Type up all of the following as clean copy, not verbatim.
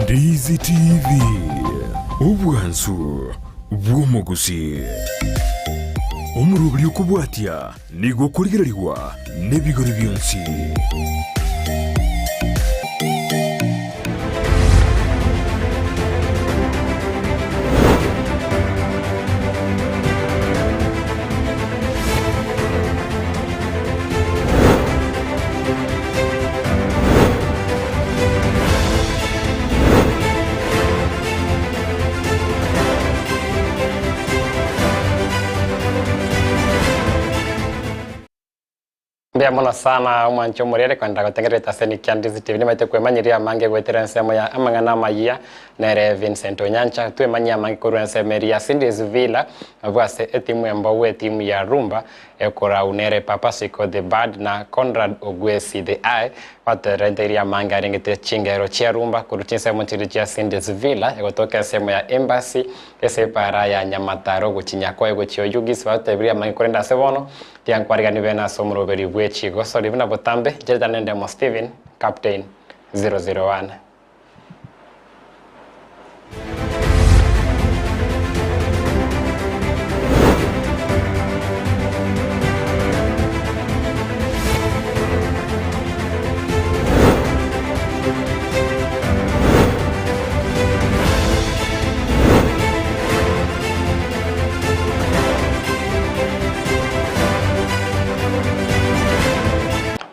Ndizi TV, obwansu bw'omogusii. Omoroberi okobwatia nigo okorigererigwa nebigori bionsi. Mbuya mono sana omwanchi omorere kwenderera gotengerera etaseni kia Ndizi TV nimaete kwemanyeria amange goetera ensemo ya amang'ana amayia nere Vincent Onyancha twemanyie amange korwa ensemo eria ya Cindy's Villa abwo ase etimu embogu etimu ya Rumba Ekorau nere Papa Siko the Bad na Conrad Ogwesi the Eye baterenteirie amange arengete chingero chia rumba korwa chinsemo chiria chia Cindy's Villa egotoka ensemo ya Embassy ase epaara ya Nyamataro gochia Nyakoe gochia Oyugis batebirie amange korende ase bono tiankwarigani bene ase omoroberi bwe chigosori buna botambe Nchereta nendemo Stephen Captain 001.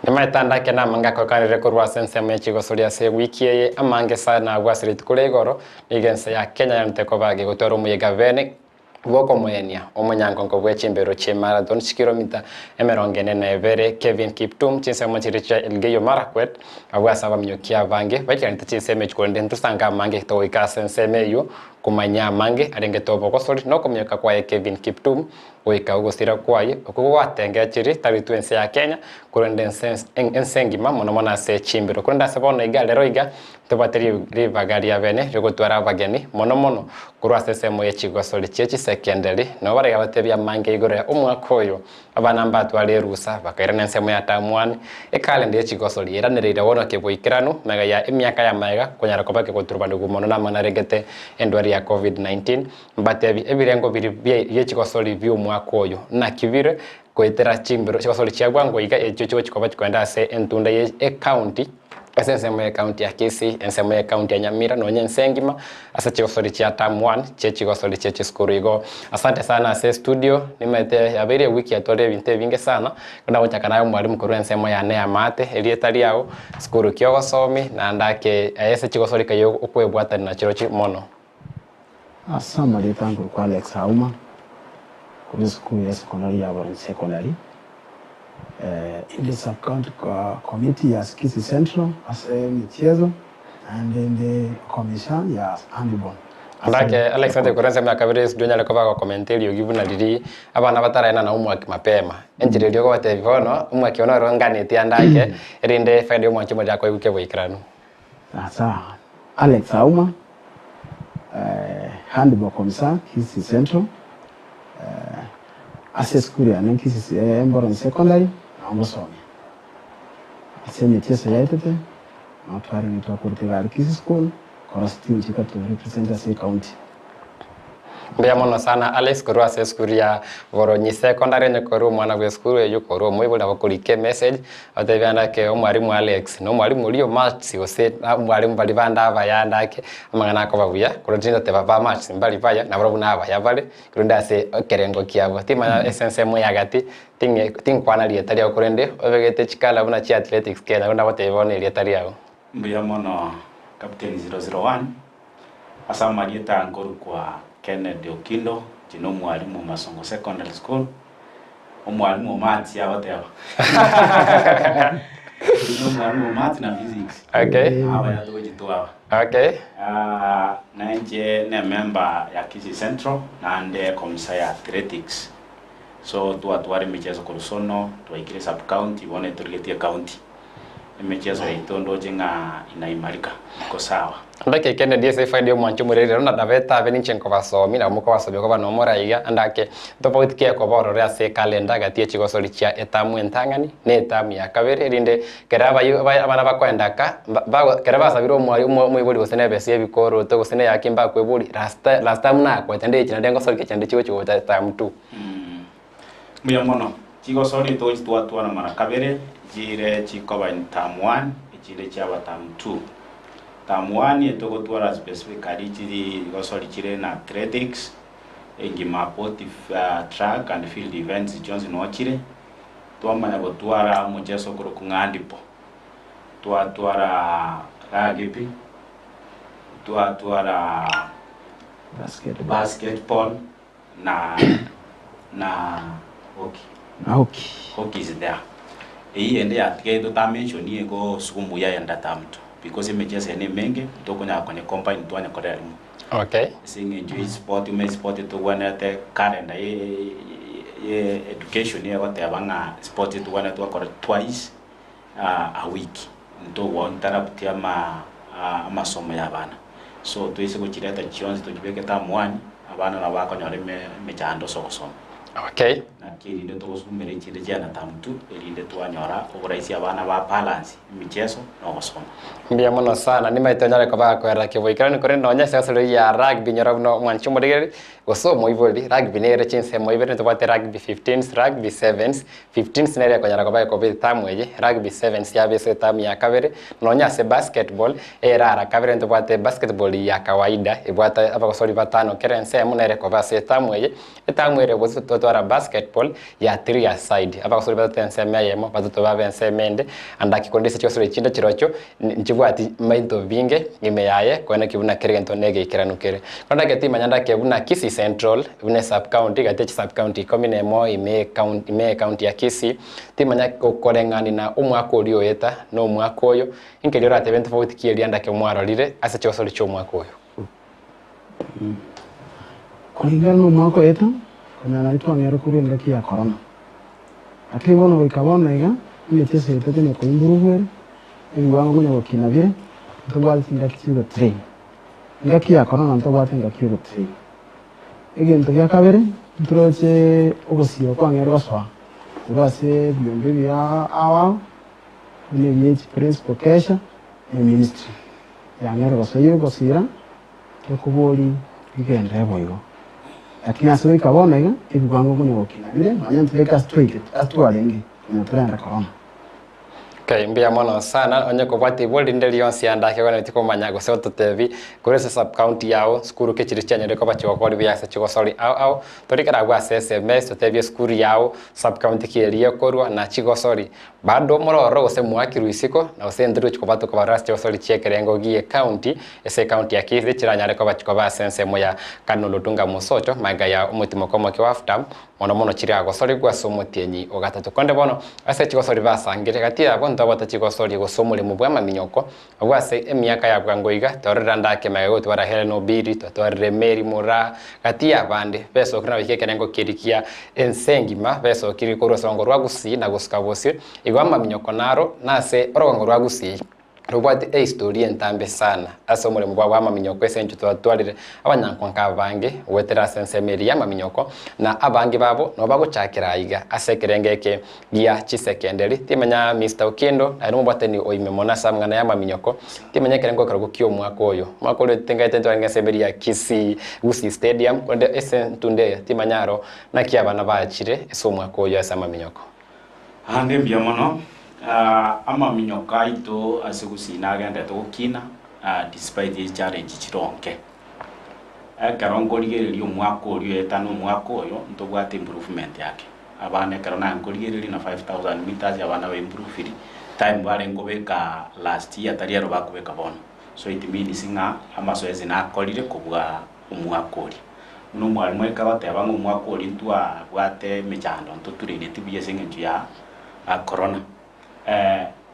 Nimaete ande ake namange akoekanire korwa ase ensemo ye chigosori ase ewiki eye, amange sana agwo ase rituko ria igoro, nigo ense ya Kenya yanete koba gegotwara omoyega bene bw'okomoenia omonyangongo bwe chimbero chie marathon chikiromita emerongo ene na ebere Kevin Kiptum chinsemo chiria chia Elgeyo Marakwet abwo ase abaminyoki abange baikeranete chinsemo echi korende ntosange amange togoika ase ensemo eywo komanya amange arengete obogosori na okominyoka kwaye Kevin Kiptum Goika ogosira kwaye okwo gwatengechirie tari tu ense ya Kenya, korende ense ense engima mono mono ase chimbero. Korende ase bono iga rero iga ntobwate ribaga ria bene riogotwara abageni mono mono korwa ase ensemo ye chigosori chie chisekenderi, nabo baraiga batebie amange igoro ya omwaka oyo. Abana mbatware erusa bakairana ensemo ya term one, ekalenda ye chigosori yeranereire bono keboikeranu magega ya emiaka ya magega konyara koba kegoturubanigwa mono namang'ana aregete endwari ya covid 19. Mbatebi ebirengo biria bie chigosori bi'omwaka oyo, naki bire goetera chimbero chigosori chia bwango iga echio chigochia koba chikoenda ase entunda ye ecounty, ase ensemo ye county ya Kisii, ensemo ye county ya Nyamira, nonya ense engima, ase chigosori chia term one chie chigosori chie chisukuru igo. Asante sana ase estudio, nimaete yabeire ewiki yatwarire ebinto ebinge sana, buna gochaka naye omwalimu korwa ensemo yane y'amaate, erieta riao, sukuru ki ogosomi, naende ake aye ase chigosori kai okwebwatania nachirochio mono. Ase amarieta nkorokwa Alex Auma, korwa esukuru ya secondary ya Boronyi Secondary, inde sub county committee ya Kisii Central ase emichezo, naende inde commissioner ya handball ase Ndake Alex ante korwa ensemo ya kabere estudio onyare koba agokomenta eriogi buna riria abana bataraenana omwaki mapema. Enchera eria ogobatebia bono, omwaki one oro nganeti ande ake, erinde efaida ya omwanchi omoria akoigwa boikeranu. Sasa Alex Auma, Handball Commissar, Kisii Central, ase esukuru yane Kisii Mboronyi Secondary nao ngosomia. Ase emechieso yaetete nao twarenge twakorete egari Kisii School korosia timu chikatu represent ase ecounty. Mbuya mono sana Alex korwa ase esukuru ya Boronyi Secondary onye korwa omwana bwe esukuru eywo korwa omoibori nabo okorika emessage otebie ande ake omwalimu Alex na omwalimu oria o maths gose omwalimu baria bande abaya ande ake amang'ana akoba buya korwa tindoteba ba maths mbari baya nabarabwo nabaya bare korende ase ekerengo kiabo timanya ase ensemo ya gati ting'e tinkwana rieta riao korende obegete chikala buna chia athletics Kenya korende nagotebia bono erieta riao. Mbuya mono Captain 001. Ase amarieta nkorokwa Kennedy Okindo, inche nomwalimu o Masongo Secondary School, omwalimu o Maths agoteba. Inche nomwalimu o Maths na Physics. Okay. Abaya togochitwaba. Okay. Ah, na inche ne member ya Kisii Central naende commissar ya athletics. So twatwara emicheso korwa Sono, twaikire sub county, bono etorigetie county. Emechieso yaito ndoche ng'a inaimarika, iko sawa. Ndake Kennedy ase efaida y'omwanchi omoreri rero na nabete abe ninche nkobasomia nabo mokobasomia koba nomora iga ande ake tofauti ki ekoba ororo ase ekalenda gati ye chigosori chia etamu entang'ani na etamu ya kabere erinde kera abayi abana bakoenda ka ba kera basabire omwari omoibori gose na ebesa y'ebikoroto gose na eyaki mbakwebori last last time nakwete ndechi naende ngosoria chinde chigochi gocha term two. Mbuya mono. Chigosori togochi twatwana mara kabere, chire chikoba in term one, echinde chiaba term two. Term one etogotwara specifically chiri gosori chire na athletics, engima both track and field events chionsi noo chire, twamanya gotwara omocheso okorokwa ng'a handball, twatwara rugby, twatwara Basketball. basketball na na hockey. Na hockey. Hockey is there. Eyio ende yatigaire totamention egosukumwa yayenda term two because emicheso eye nemenge tokonyara konye combine twanye korera rimo. Okay. Ase eng'encho ye sport ime sport tobwenerete calendar ye ye education egoteba ng'a sport tobwenerete gokora twice a week ntogo interrupt ama amasomo ya abana. So toise gochireta chionsi tochibeke term one abana nabo bakonyora emechando ase ogosoma. Okay. Naki erinde togosumera echinde chiana term two erinde twanyora oboraisi abana ba balance emicheso na ogosoma. Mbuya mono sana nimaete onyare koba gakoerera keboikeranu korende nonye ase egosori ya rugby nyora buna omwanchi omorigereria gose omoibori rugby nere chinsemo ibere ntobwate rugby fifteens, rugby sevens, fifteens nere ekonyara koba ekoba etamu eye, rugby sevens yaba ase etamu ya kabere, nonye ase basketball ere ara kabere ntobwate basketball ya kawaida ebwate abagosori batano kera ensemo nere ekoba ase etamu eye, etamu ere gose totwara basketball ya three aside abagosori batato ensemo eyemo batato babe ensemo ende ande ake korende ase chigosori chinde chirochio nchibwati mainto binge ime yaye koeneki buna kera egento na egeikeranu kere. Bono ndake timanya ndake buna Kisii Central buna esub county gati ya chisub county ikomi na emo ime ecounty ime ecounty ya Kisii timanya gokoreng'ani na omwaka oria oeta na omwaka oyo nkeri oratebe ntofauti ki eria ndake mwarorire ase chigosori chia omwaka oyo. Koringana na omwaka oeta, konyora nario twang'eire korwa engaki ya korona. Lakini bono goika bono iga, emechieso yaito konya koimprove ere, ebiwango konya gokina bire, ntobwate chingaki chia ogotrain. Engaki ya korona ntobwate engaki ya ogotrain. Egento gia kabere, ntoroche ogosiba kwang'eire gosoa korwa ase ebiombe bia ao ao, buna ebia echiprinciple kesha, na eministry. Yang'eire gosoa eyio egosira, tokobori rigenderere boigo. Lakini ase goika bono iga, ebiwango konya gokina bire, nonya ntibeke ase twaikete, ase twarenge, konya torenda korona. Okay, mbuya mono sana onye kobwate ibori rinde rionsi ande ake oganetie komanya gose ototebi korwa ase sub county yao sukuru ki chiria chianyarire koba chigokori buya ase chigosori ao ao torikere abwo ase sms totebie esukuru yao sub county ki eria ekorwa na chigosori Bado mororo gose moakirwe isiko, na gose ntoruche koba tokobarora ase chigosori chi'ekerengo gi'ecounty, ase ecounty ya Kisii chiranyare koba chikoba ase ensemo ya Cardinal Otunga Mosocho, magega ya omotimoko omoke wa AFDAM, mono mono chiragosorigwe ase omotienyi o gatato. Korende bono, ase chigosori basangire, gati yabo ntobwate chigosori gose omoremo bw'amaminyoko, Agwo ase emiaka ya bwango iga, twarorire ande ake magega gotwara Helen Obiri, twatwarire Mary Moraa, gati y'abande, besokire na goika ekerengo keria kia ense engima, besokire korwa ase orogongo rwa Gusii na gosuka bosio. Igo amaminyoko naro nase orogongo rwa Gusii robwate ehistoria entambe sana ase omoremo bwabo amaminyoko ase engencho twatwarire abanyankonka abange goetera ase ensemo eria y'amaminyoko na abange babo nabo bagochakera aiga ase ekerengo eke gia chisekenderi. Timanya Mister Okindo, aye nomobwatani oime mono ase amang'ana y'amaminyoko, timanya ekerengo ekerogo ki'omwaka oyo. Omwaka oria tingaete ntwarenge ase emeri ya Kisii, Gusii Stadium, korende ase entunda eye timanya aro naki abana bachire ase omwaka oyo ase amaminyoko. Aande mbuya mono, amaminyoko aito ase Gusii nagenderete gokina despite ye challenge chironke. Ekero nkorigereria omwaka oria oeta na omwaka oyo, ntobwate improvement yake. Abana ekero naye nkorigereria na 5000 meters abana ba improviri, time barenge kobeka last year tari ero bakobeka bono. So it means ng'a amazoezi nakorire kobua omwaka oria. Buna omwalimu aika goteba ng'a omwaka oria ntwabwate emechando ntotraineti buya ase eng'encho ya corona.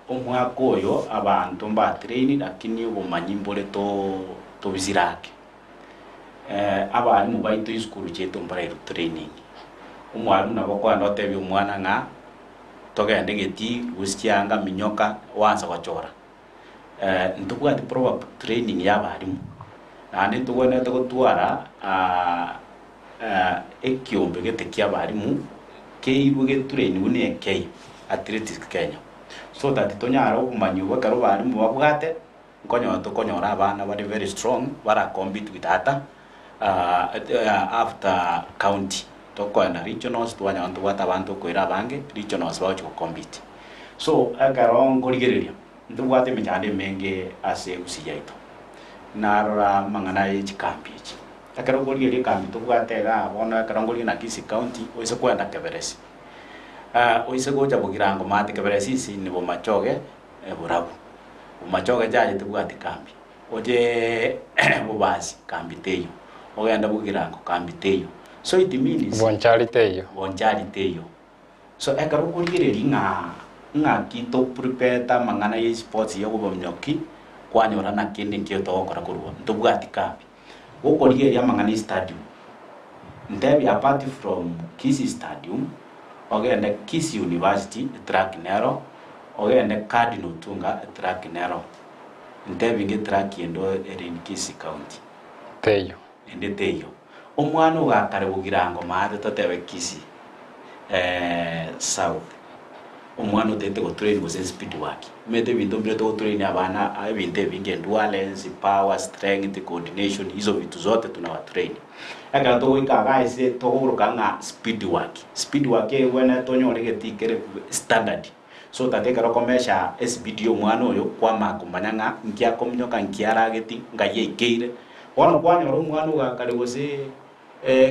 Omwaka oyo abanto mbatraini lakini obomanyi mbore to tobisire ake. Abalimu baito esukuru chiaito mbarairwe training. Omwalimu nabo okogenda otebie omwana ng'a togende getii gose chianga minyoka oanse gochora. Ntobwati proper training ya abalimu, naende ntogwenerete gotwara ekiombe gete kia abalimu keirwe getrainiwe na ekei Athletics Kenya, so that tonyare obomanyi obo ekero abalimu babwate, nkonyora tokonyora abana bare very strong bara compete with other after county. Tokoenda regionals twanyora ntobwate abanto okoira abange regionals bagochi go compete. So ekero nkorigereria. Ntobwate emechando emenge ase egusii yaito. Narora amang'ana ye chikambi echi. Ekero okorigereria ekambi tobwate igaa bono ekero nkorigereria na Kisii County, oise kwenda Keberesi, oise gocha Bogirango maate Keberesi ase ni Bomachoge borabu. Bomachoge chaye tebwati kambi, oche Bobasi kambi teiyo, ogende Bogirango kambi teiyo. So it means. Bonchari teiyo. Bonchari teiyo. So ekero okorigereria ng'a ng'aki to prepare amang'ana ye sports ya obomonyoki, kwanyora na kende nkio togokora korwa ntobwati kambi. Gokorigereria amang'ana ye stadium, ntebi apart from Kisii stadium, ogende Kisii University etrack nero, ogende Cardinal Otunga etrack nero, ntebi ng'a etrack ende ere in Kisii county. Teiyo. Ende teiyo. Omwana ogakare bogirango maate totebe Kisii south, omwana otagete go train gose speed work, omanyete ebinto mbire togo train abana ebinto ebinge endurance, power, strength, coordination, hizo vitu zote tunawa train. Ekero togoika igaa ase tokoboroka ng'a speed work, speed work ebwenerete onyore egetii kere standard so that ekero okomesha espeed ya omwana oyo kwamanya komanya ng'a nki akominyoka, nki arageti, nkai aikeire. Bono kwanyora omwana ogakare gose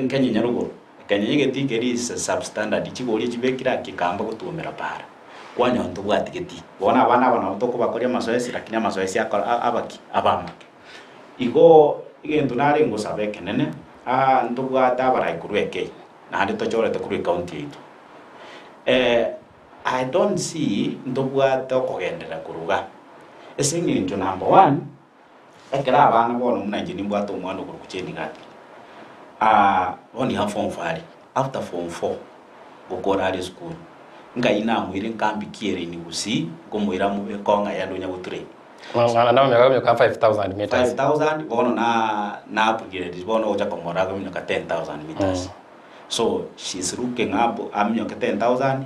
nkenyenya rogoro, ekenyenya egetii keria is substandard, chigori echibekire aa kekamba gotwomera para, kwanyora ntobwati getii. Bono abana aba nabo tokobakoria amasoesi lakini amasoesi akora abaki? Abamake. Igo egento nare ngosaba ekenene, aa ntobwate abarai korwa ekei, naende tochorete korwa ecounty yaito. I don't see ntobwate okogenderera korwa igaa, ase eng'encho number one, Ekero abana bono buna inche nimbwate omwana okorokwa Jane Gathie, bono iga form four are, after form four ngokora are esukuru, nkai namoire nkambi ki ere in Gusii, nkomoira amobe kong'a yende onya gotrain. Namioka 5000 meters. 5000 bono na na upgrade bono ogocha komorora akominyoka 10000 meters. So she's looking up aminyoke 10000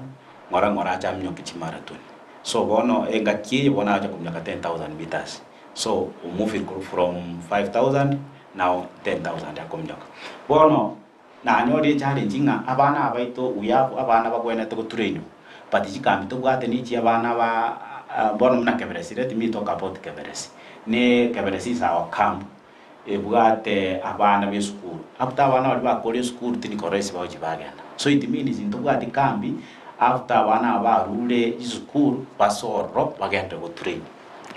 ng'ora ng'ora ache aminyoke chimarathon. So bono engaki eye bono agocha kominyoka 10000 meters. So omovire korwa from 5000 now 10000 akominyoka. Bono nanyorire echallenge ng'a abana aba baito we have abana bagwenerete gotrainwa but chikambi tobwate nichia abana ba bono buna Keberesi let me talk about Keberesi. Ne Keberesi is our camp ebwate abana ba esukuru. After abana baria bakore esukuru tindi korora ase bagochia bagenda. So it means ntobwati kambi after abana aba barure chisukuru base ororo bagende gotrainwa.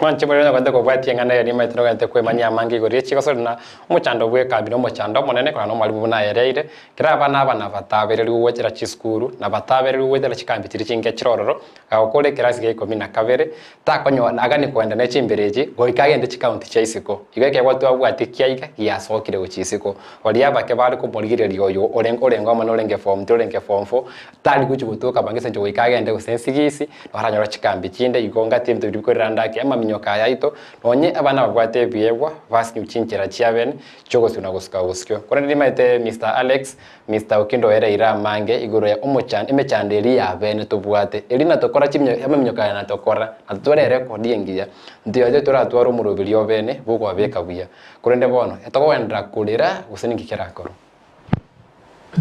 Mwanche more nogente kobwatia eng'ana eye nimaete nogente kwemanyia amange igoro ye chigosori na omochando bw'ekambi na omochando omonene korana nomwalimu buna ayereire. Kera abana aba nabatabererigwe goetera chisukuru, na batabererigwe goetera chikambi chiria chinke chire ororo, agakora ekerasi gia ikomi na kabere, takonyoa agani kogenda ne chimbero echi, goika agende chikaunti chia isiko. Igo ekeegwa twabwatie kia iga giasokire gochia isiko. Baria abake bare komorigereria oyo orenge orenge omonene orenge form three orenge form four, tari gochia gotoka bwango ase eng'encho goika agende gose ensigisi, Baranyore chikambi chinde igo ngati ebinto biria bikorerande ake amaminyoka aya aito, nonye abana babwate ebiegwa basinyu chinchera chiabene chi'ogosio na gosuka bosio. Korende nimaete Mister Alex, Mister Okindo oereire amange igoro ya omochan emechando eria yabene tobwate, eria natokora chiminyo amaminyoka aya natokora, na totware erekodi engiya, ntoyoche toratware omoroberio obene bw'okobabeka buya. Korende bono, etokogenderera korera gose ninki kerakorwe?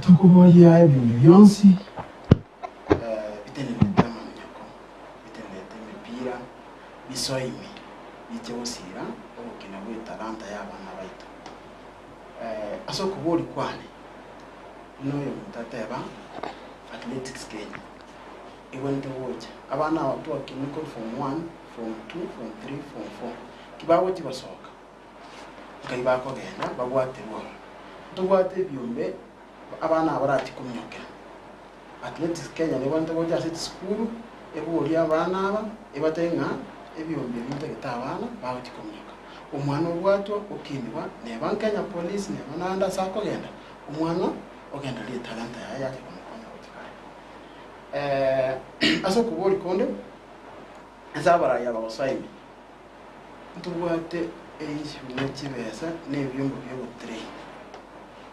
Tokoboyia ebinto bionsi bitenenerete amaminyoko, bitenenerete emepira, bisoe ime, biche gosiira ogokina gw'etalanta y'abana baito. Ase okoboria kwane, buna oyomonto ateba, Athletics Kenya egwenerete gocha, abana aba twakinire korwa form one, form two, form three, form four, ki bagochia gosoka. Nkai bakogenda babwaterwe ororo. Ntobwate ebiombe abana aba barachie kominyokera. Athletics Kenya nebwenerete gocha ase chisukuru eborie abana aba ebatebie ng'a ebiombe ebi ntagete abana bagochia kominyoka. Omwana obwatwa okinigwa neba Kenya Police neba naende ase akogenda, omwana ogendereria etalanta yaye yacha komokonya gochia kare. Ase okoboria konde, ase abarai aba gosoa ime. Ntobwate eissue ne chibesa na ebiombo bia ogotrain.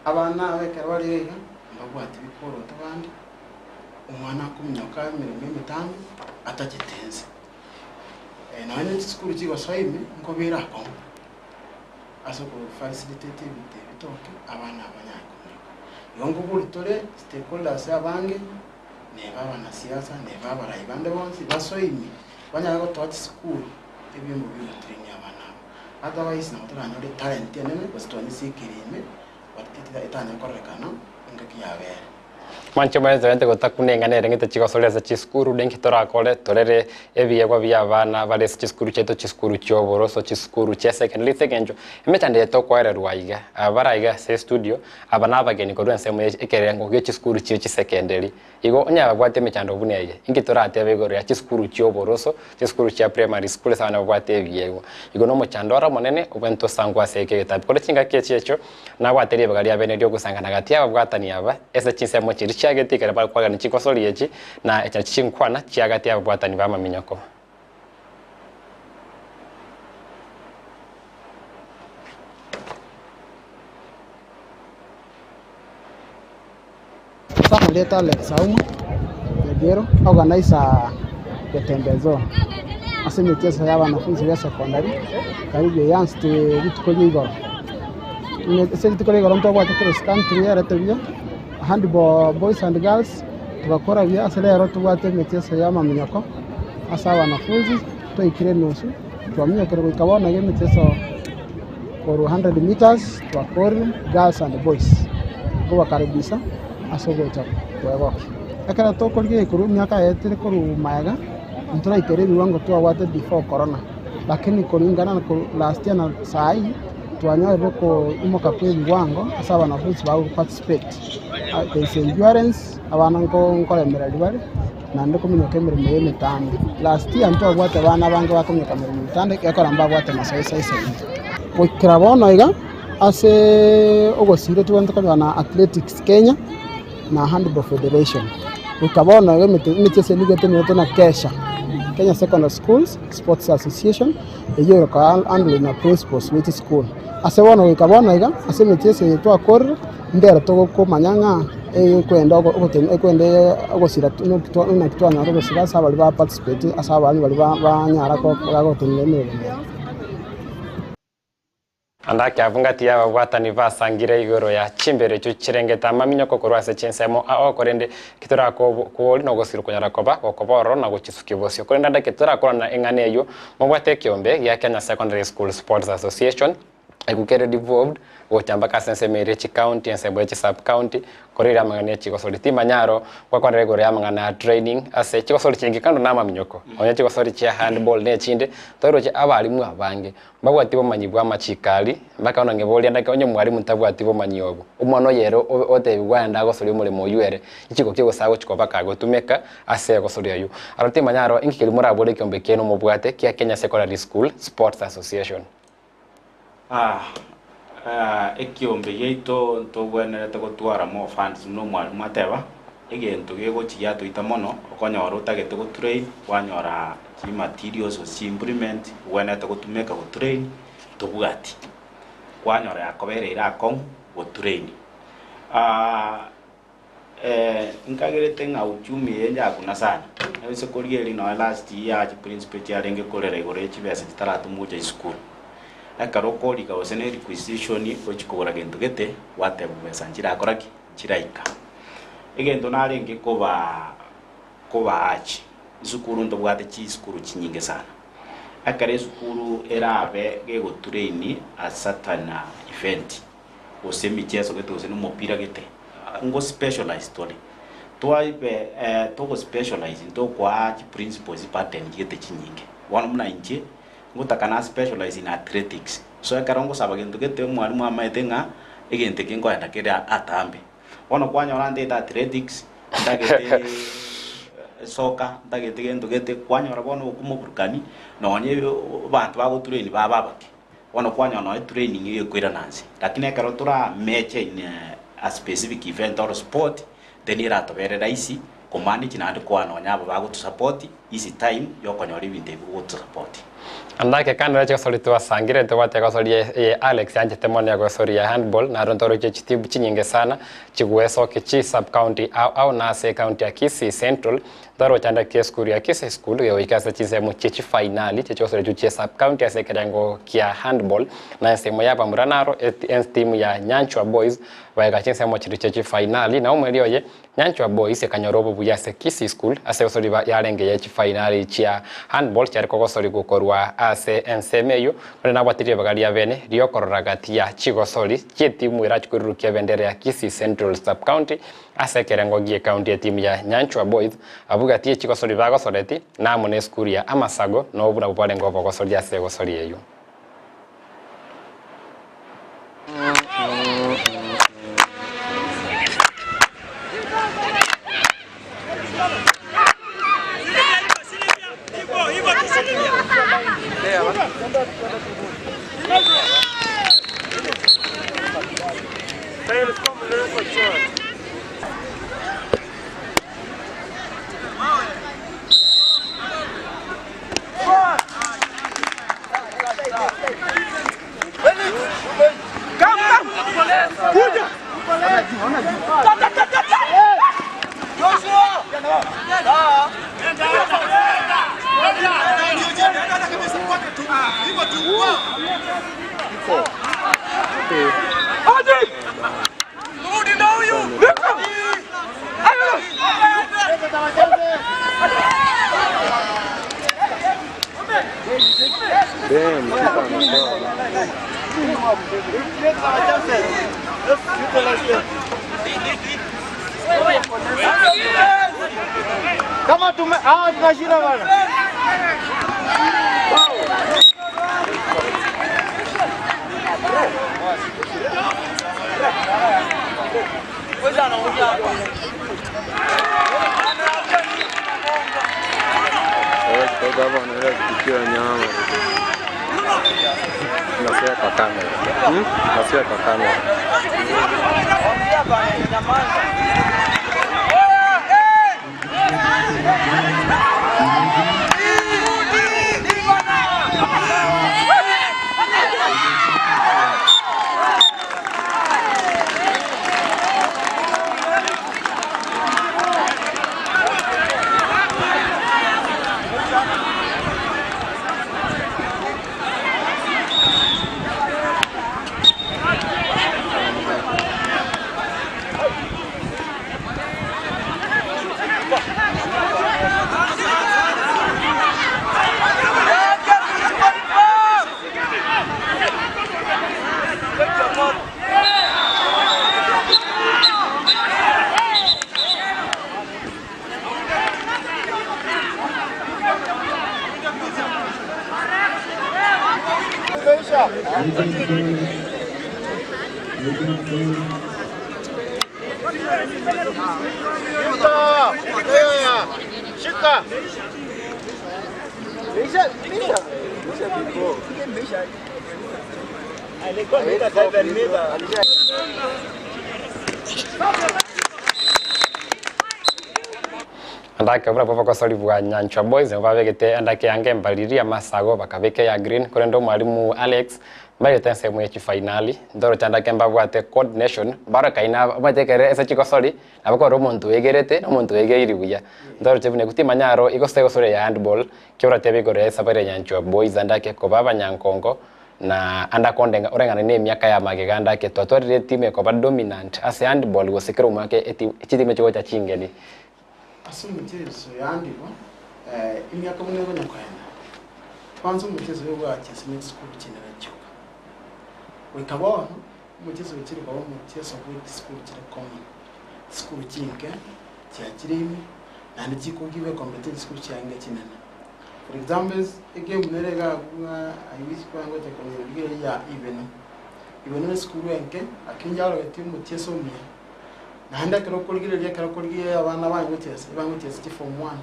Abana aba ekero bare iga iga, mbabwati bikoroto bande, omwana akominyoka emeremo emetambe atachete nse. Nonya ne chisukuru chigosoa ime, nkobera akong'u ase okofacilitate ebinto ebi bitoke abana aba banyare kominyoka. Igo nkobori tore stakeholders abange, neba abanasiasa, neba abarai bande bonsi, basoe ime, banyare gotoa chisukuru ebiombo biogotrainia abana aba. Otherwise nabo toranyore etalent enene gose twanyesiekire ime but etanyare kororekana engaki yabere. Mwanche mwense gotakuna eng'ana ere ng'ete chigosori ase chisukuru, ninki torakore torere ebiegwa bia abana bare ase chisukuru chiaito, chisukuru chi'oboroso, chisukuru chia secondary ase eng'encho emechando eye tokoererwa aiga. Aba bare aiga ase estudio, aba nabageni korwa ensemo ye ekerengo gie chisukuru chie chisecondary. Igo onye ababwate emechando buna eye, inki toratebe igoro ya chisukuru chi'oboroso, chisukuru chia primary school ase abana babwate ebiegwa? Igo nomochando ore omonene obwenerete tosangwe ase eke egetabu. Korende chingaki echi echio, nabwate ribaga ria bene ri'ogosangana gati y'ababwatani aba ase chinsemo chiria chiagete ekero bare kwagania chigosori echi, na echi nachio chinkwana chia gati y'ababwatani b'amaminyoko. Ase amarieta Alex Auma Nyagero, organizer Getembe Zone, ase emicheso ya abanafunzi be secondary, karibu eanzete rituko ria igoro. Ase rituko ria igoro ntobwate cross country yarete buya, handball boys and girls, togakora buya ase rero tobwate emicheso ya amaminyoko ase abanafunzi, twaikire enusu, twaminyokire goika bono iga emicheso. Korwa 100 metres twakorire girls and boys nkobakaribisha ase ogocha kwegokia. Ekero tokorigereria korwa emiaka yaetire korwa magega, ntoraikere ebiwango twabwate before corona, lakini kulingana na korwa last year na saii, twanyorire koimoka kwa ebiwango ase abanafunzi bago participate. There is endurance, abana nko nkoremereria bare. naende kominyoka emeremo y'emetanda. Last year ntwabwate abana abange bakominyoka emeremo y'emetanda ekiagera mbabwate amasoesi aisaine. Goikera bono iga ase ogosira tobwenerete konyora na Athletics Kenya na Handball Federation. Goika bono iga emete emechieso nigo etenenerete na KESHA, Kenya Secondary Schools Sports Association, eyio ere handled na principals be chisukuru. Ase bono goika bono iga ase emechieso eye twakorire. Ndero tokomanya ng'a ekwenda ekwenda ogosira naki twanyora ogosira ase abaria ba participate ase abande baria banyara gotenena emeremo eye. Ande akeabu ngati y'ababwatani basangire igoro ya chimbero echio chirengete amaminyoko korwa ase chinsemo ao, korende eki torakoborie nogosirwa konyara koba gokoba ororo na gochisukia bosio. Korende ande eki torakorana eng'ana eyio, mobwate ekiombe gia Kenya Secondary School Sports Association, Ekero devolved gocha mpaka ase ensemo eria chicounty, ensemo ya chisub-county, korire amang'ana ya chigosori. Timanya aro gwakwanera igoro ya amang'ana ya training ase chigosori chingi kando na amaminyoko. Onye chigosori chia handball na echinde, toroche abalimu abange mbabwati bomanyi bwa amachiko aria, mpaka bono ng'eboria ndake onye omwalimu ntabwati bomanyi obo, omwana oye ere otebiwa aende agosoria omoremo oywo ere, chichiko ki gose agochi koba kagotumeka ase egosoria oywo. Aro timanya aro inki keria morabore ekiombe kiaino mobwate kia Kenya Secondary School Sports Association. Ekiombe giaito ntogwenerete gotwara more funds buna omwalimu ateba, egento gegochi giatoita mono okonyora otagete go train kwanyora chimaterials gose chiimplement ogwenerete gotumeka go train tobwati, kwanyora yakobereire akong'u go train. Nkagerete ng'a uchumi eye njakuna sana, ase korigereria nonya last year chiprinciple chiarenge korera igoro ye chibesa chitaratomwa gocha esukuru. Ekero okorika gose ne requisition ochia kogora gento gete, gwatebwa besa nchirakora ki? Nchiraika. Egento narenge koba kobaachi, esukuru ntobwate chisukuru chinyinge sana. Ekero esukuru erabe gegotrain a certain event, gose emicheso gete gose nomopira gete, ngo specialize tore. Twaibe togo specialize ntokoa chiprinciples pattern gete chinyinge. Bono buna inche, ngotaka na specialize in athletics. So ekero ngosaba gento gete omwalimu amaete ng'a egento eke nkoenda kere atambe. Bono kwanyora ntagete athletics, ntagete soccer, ntagete gento gete, kwanyora bono okomoburukani nonye abanto bagotrain babe abake. Bono kwanyora nonya training egekoirana nse, lakini ekero tora meche in a specific event or sport, then eratobere rahisi komanage naende koa nonya aba bagotosupport easy time yokonyora ebinto ebi gogotosupport. Andake kando ya chigosori twasangire ntobwate egosori eye Alex yanchete mono egosori ya handball naro ntoroche chitimu chinyinge sana chigwesoki chi sub county ao ao na ase ecounty ya Kisii Central ntoroche andake esukuru ya Kisii School gegoika ase chinsemo chie chifainali chie chigosori echio chie sub county ase ekerengo kia handball na ensemo ya abamura naro etimu ya Nyanchwa Boys baega chinsemo chiria chie chifainali na omweri oye Nyanchwa Boys ekanyora obobuya ase Kisii School ase egosori yarenge ye chifainali chia handball chiare kogosorigwa korwa ase ensemo eyio, korende nabwate ribaga ria bene riokorora gati ya chigosori chi'etimu erache koirurukia ebendera ya Kisii Central Sub-County ase ekerengo gi'ecounty etimu ya Nyanchwa Boys abwo gati ye chigosori bagosoreti na amo nesukuru ya Amasago nobwo nabwo barenge obogosori ase egosori eyio. Kama tume ah, tunashinda bana. Kutoka hapa wanaenda kupikia nyama. Nasikia kwa kamera. Hmm? Nasikia kwa kamera. Shika. Andake buna bobogosori bwa Nyanchwa Boys nigo babegete endake yange embariri amasago bakabeka eya green korende omwalimu Alex mbairete ensemo ya chifainali ndoroche andake mbabwate coordination barakaina omanyete ekere ase chigosori nabo kore omonto oegerete na omonto oegeiri buya ndoroche buna ekio timanya aro igose egosori ya handball ki oratebe igoro ya esabari ya Nyanchwa Boys andake koba abanyankongo na ande akondenga oreng'ane na emiaka ya magega ande ake twatwarire etimu ekoba dominant ase handball gose kera omwaka eti chitimu chigocha chingeni. Ase omocheso ya handball, emiaka buna ekonya koenda, kwanza omocheso oyo bwachesire ne chisukuru chinene chioka. Goika bono, omocheso ochire koba omocheso bwe chisukuru chire common. Chisukuru chinke, chiachire ime, naende chikogiwa ecompete chisukuru chiange chinene. For example, egame nere iga abwo ng'a I wish kwangocha konyerigereria riria ya Ibeno. Ibeno ne esukuru enke, lakini yarogetie omocheso omuya. Naende ekero okorigereria ekero okorigereria abana baye gochesa, ebagochesa chiform one,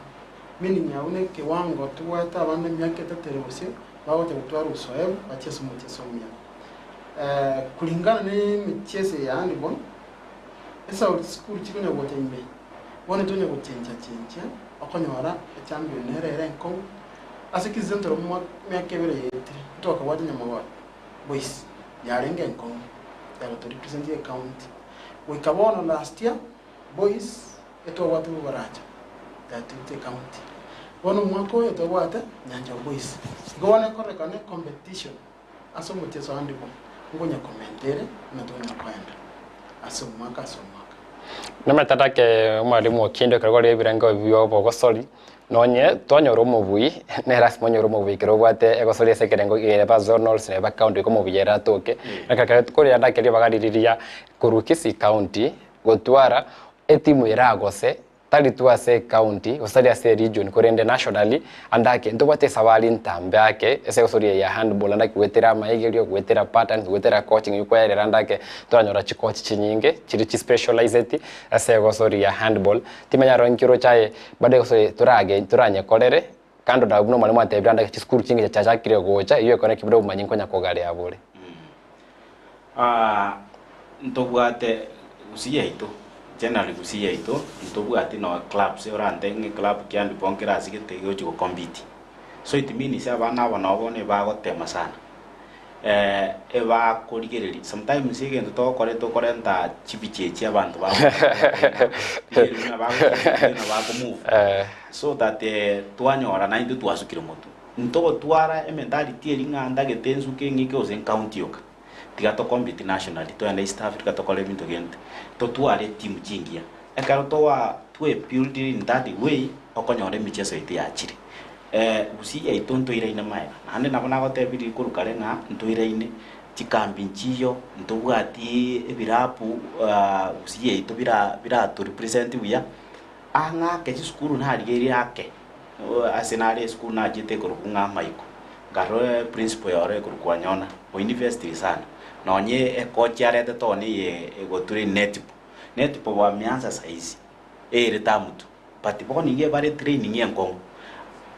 meaning abwo na ekewango tobwate abana emiaka etato ere bosio, bagocha gotwara obosoebu bachese omocheso omuya. Kulingana na emicheso eye ya handball, esauri chisukuru chikonya gocha ime, bono tonya gochenchia chenchia, okonyora echampion nere ere enkong'u. Ase Kisii Central omwa emiaka ebere yaetire, ntwakabwate Nyamagoro Boys yarenge enkong'u yagoto represent ecounty. Goika bono last year Boys etwabwate Bobaracha yatwete ecounty. Bono omwaka oyo tobwate Nyanchwa Boys. Igo bono ekororekana ecompetition ase omocheso ande bo nkonya komenta ere buna tonya koenda ase omwaka ase omwaka. Namanyete ake omwalimu Okindo ekero kore ebirengo bi'obogosori, nonye twanyora omobui, nere ase mwanyora omobui ekero obwate egosori ase ekerengo eba zonals na eba county igo omobui ere atoke. Ekero ekero kore ande ake ribaga riria korwa Kisii county gotwara etimu eragose Tari tu ase ecounty, gose tari ase eregion, korende nationally, ande ake ntobwate esabari ntambe ake ase egosori eye ya handball ande ake goetera amaigerio, goetera patterns, goetera coaching eywo kwerera ande ake toranyora chicoach chinyinge chiri chispecializeti ase egosori ya handball. Timanya aro inki oroche aye bado egosori torage toranyekorere kando na buna omwalimu atebire ande ake chisukuru chingiya chiachakire gocha eywo ekero neki buna obomanyi nkonya kogarea bore. Ntobwate gusii yaito, generally gusii yaito, ntobwati nonya clubs orante ng'a eclub kia ndipo nkere ase gete gegochi go compete. So it means abana aba nabo bono ebagotema sana, ebakorigereria sometimes egento togokora etokorenta chibicha echi abanto buna bako move so that twanyora naintwe twasukire motwe. Ntogotwara ementality eria ng'a ndagete ensuke eng'ike gose encounty yoka. Tiga to compete nationally, togende East Africa tokore ebinto gente, totware etimu chingiya. Ekero toa twe build in that way, okonyora emicheso yaito yachire. Gusii yaito ntoiraine magega, naende nabo nagotebirie korwa kare ng'a ntoiraine, chikambi nchiyo, ntobwati ebirabu gusii yaito bira birato represent buya, ang'ake chisukuru narigereire ake. Ase nare esukuru nachete ekorokwa ng'a Amaiko, nkarora eprinciple yoro ekorokwa Wanyona, o university sana, nonye ecoach aretete one eye egotrain netball, netball wameanza saizi ere term two, but bono iga ebare training enkong'u.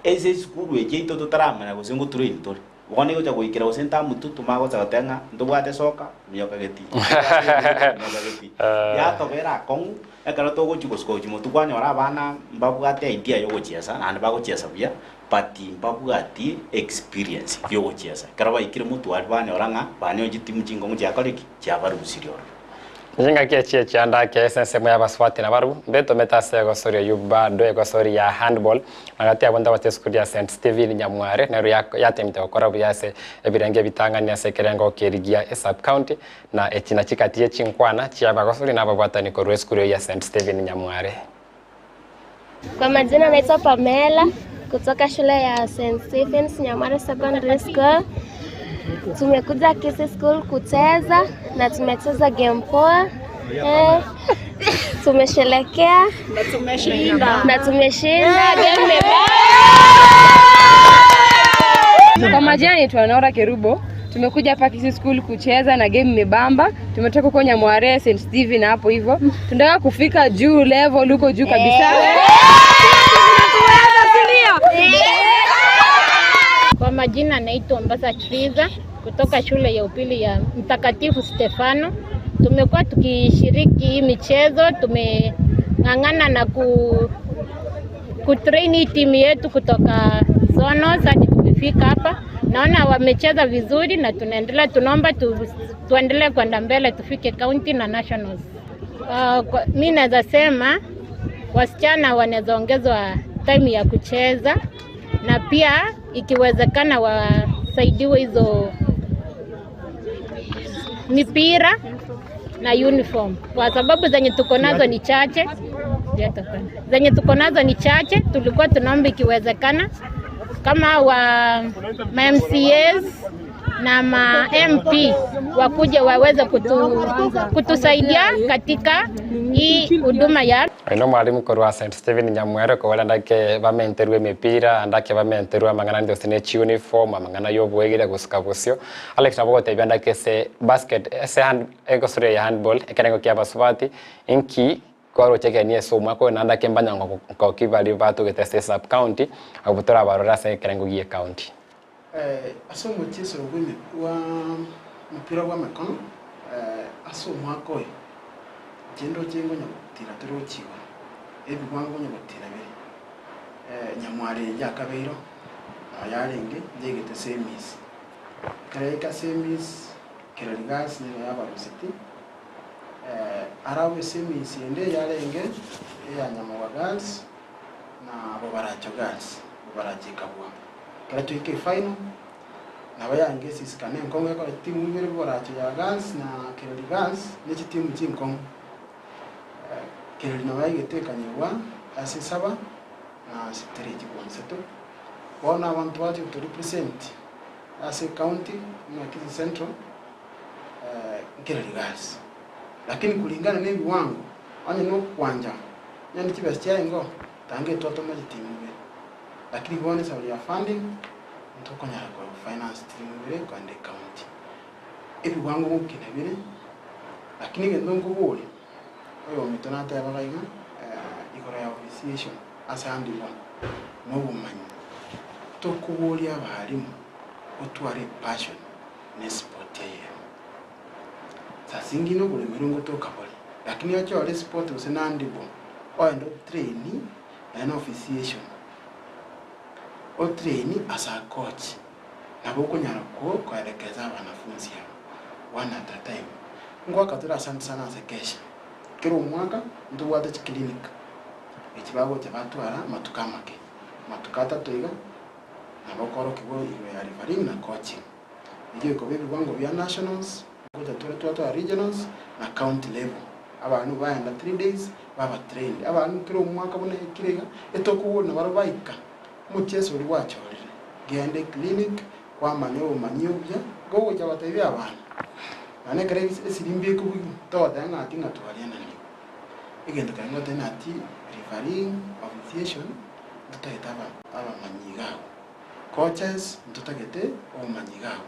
Ase esukuru eye yaito totaramanya gose ngotrain tore. Bono egocha goikera gose term two tomanye gocha goteba ng'a ntobwate soka, minyoka getii, ntobwate minyoka getii. Yatobera akong'u, ekero togochia gosuka gochia motwe kwanyora abana mbabwate idea ya ogochiesa naende bagochiesa buya, but mbabwati experience ya ogochiesa. Ekero baikire motwe aria banyora ng'a banyore chitimu chinkong'u chiakora ki? Chiabarusirie ororo. Chingaki echi echianda ake ase ensemo y'abasubati nabarabwo mbetomete ase egosori eyio bado egosori ya handball na gati yabo ntabwate esukuru ya St Stephen Nyamware nero yatemete gokora buya ase ebirenge ebitang'ani ase ekerengo ki'erigia esub county na echi nachio gati ye chinkwana chi'abagosori na ababwatani korwa esukuru eyio ya St Stephen Nyamware. Kwa majina naitwa Pamela kutoka shule ya St. Stephen's Nyamware Secondary School. Tumekuja Kisii School kucheza na tumecheza game poa. Eh, tumesherekea na tumeshinda game. Kwa majina naitwa Nora Kerubo. Tumekuja hapa Kisii School kucheza na game imebamba. Tumetoka huko Nyamware St Stephen hapo hivyo. Tunataka kufika juu level huko juu kabisa. Kwa majina naitwa Mbasa Triza kutoka shule ya upili ya Mtakatifu Stefano. Tumekuwa tukishiriki hii michezo, tumeng'ang'ana na ku kutrain hii timu yetu kutoka Zonos hadi tumefika hapa. Naona wamecheza vizuri na tunaendelea, tunaomba tu, tuendelee kwenda mbele tufike county na nationals. Mi naweza sema wasichana wanaweza ongezwa time ya kucheza na pia ikiwezekana wasaidiwe hizo mipira na uniform, kwa sababu zenye tuko nazo ni chache. Zenye tuko nazo ni chache, tulikuwa tunaomba ikiwezekana kama wa ma MCAs na ma MP wakuja waweze kutusaidia katika hii huduma ya Oyo nomwalimu korwa St Stephen Nyamwere okobora ndake bamenterwe emepira, ndake bamenterwe amang'ana ande gose ne chiuniform, amang'ana ya oboegeri gosuka bosio. Alex nabo ogotebia ndake ase basket ase hand egosori ya handball ekerengo kia abasubati, inki kwaroche ekegeni ase omwaka oyo naende ake mbanya nkoki baria batogete ase esub county abwo torabarore ase ekerengo gie ecounty. Ase omochieso bwa omopira bw'emekono ase omwaka oyo, inche ndoche ngonya gotira torochi igoro, ebigwango ngonya gotira bire, nyamware yakabeiro. Nao yarenge nyaigete semis. Ekero yaika semis, Kereri Girls nigo yabaruseti, arabwo esemis ende yarenge eya Nyamagwa Girls na Bobaracho Girls, Bobaracho ekabua. Ekero twaika efinal, nabo yarenge esisikano enkong'u ekero chitimu ibere Bobaracho ya Girls na Kereri Girls ne chitimu chinkong'u. Kereri nabo yaigete ekanyegwa ase esaba na ase three chibonseto. Bono abanto bache goto represent ase ecounty buna Kisii Central nkereri gasi. Lakini kulingana na ebiwango onye na okwanja onye ne chibesa chiaye igo tange twatoma chitimu ibere. Lakini bono esauri ya funding ntokonyara ko finance chitimu ibere kogenda ecounty. Ebiwango gokina bire lakini egento nkoboria oyominto natebaga iga igoro ya officiation ase handball na obomanyi, tokoboria abalimu otware epassion na esport eyemo. Saa zingine oboremeri ngotoka bore lakini ochore esport gose na handball ogende otrain naende na officiation, otrain as a coach nabo okonyara koelekeza abanafunzi aba one at a time. Ngoaka tore asante sana ase kesha, kera omwaka ntobwate chiclinic echi bagocha batwara amatuko amake, amatuko atato iga, nabo okoorokigwa igoro ya refereeing na coaching. Erio ekoba ebiwango bia nationals, ngocha tore twatwara regionals na county level. Abana baenda 3 days baba trained. Abana kera omwaka buna ekire iga, etokobua nabarabwo baika omocheso oria gwachorire, genda eclinic kwamanya obomanyi obuya, gogocha gotebia abana, nonya ekero esirimbi ekobugigwa, togoteba ng'a ati ng'a twariananigwe. Egento kere ngotebia ng'a ati refereeing, officiation, ntotagete aba abamanyi iga abwo, coaches ntotagete obomanyi iga abwo.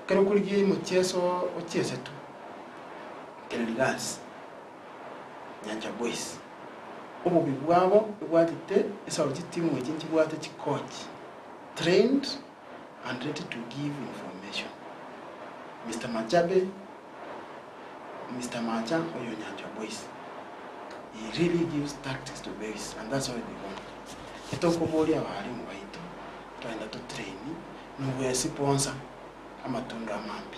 Ekero okorigia omocheso ochesetwe, Kereri Girls, Nyancha Boys, obobe bwabo ebwatete esabu chitimu echi nchibwate chicoach trained and ready to give information. Mister Machabe, Mister Macha oyo Nyancha Boys, he really gives tactics to boys and that's why they won. Etokoboria abalimu baito twagenda to train nobwesponsor amatunda amambi.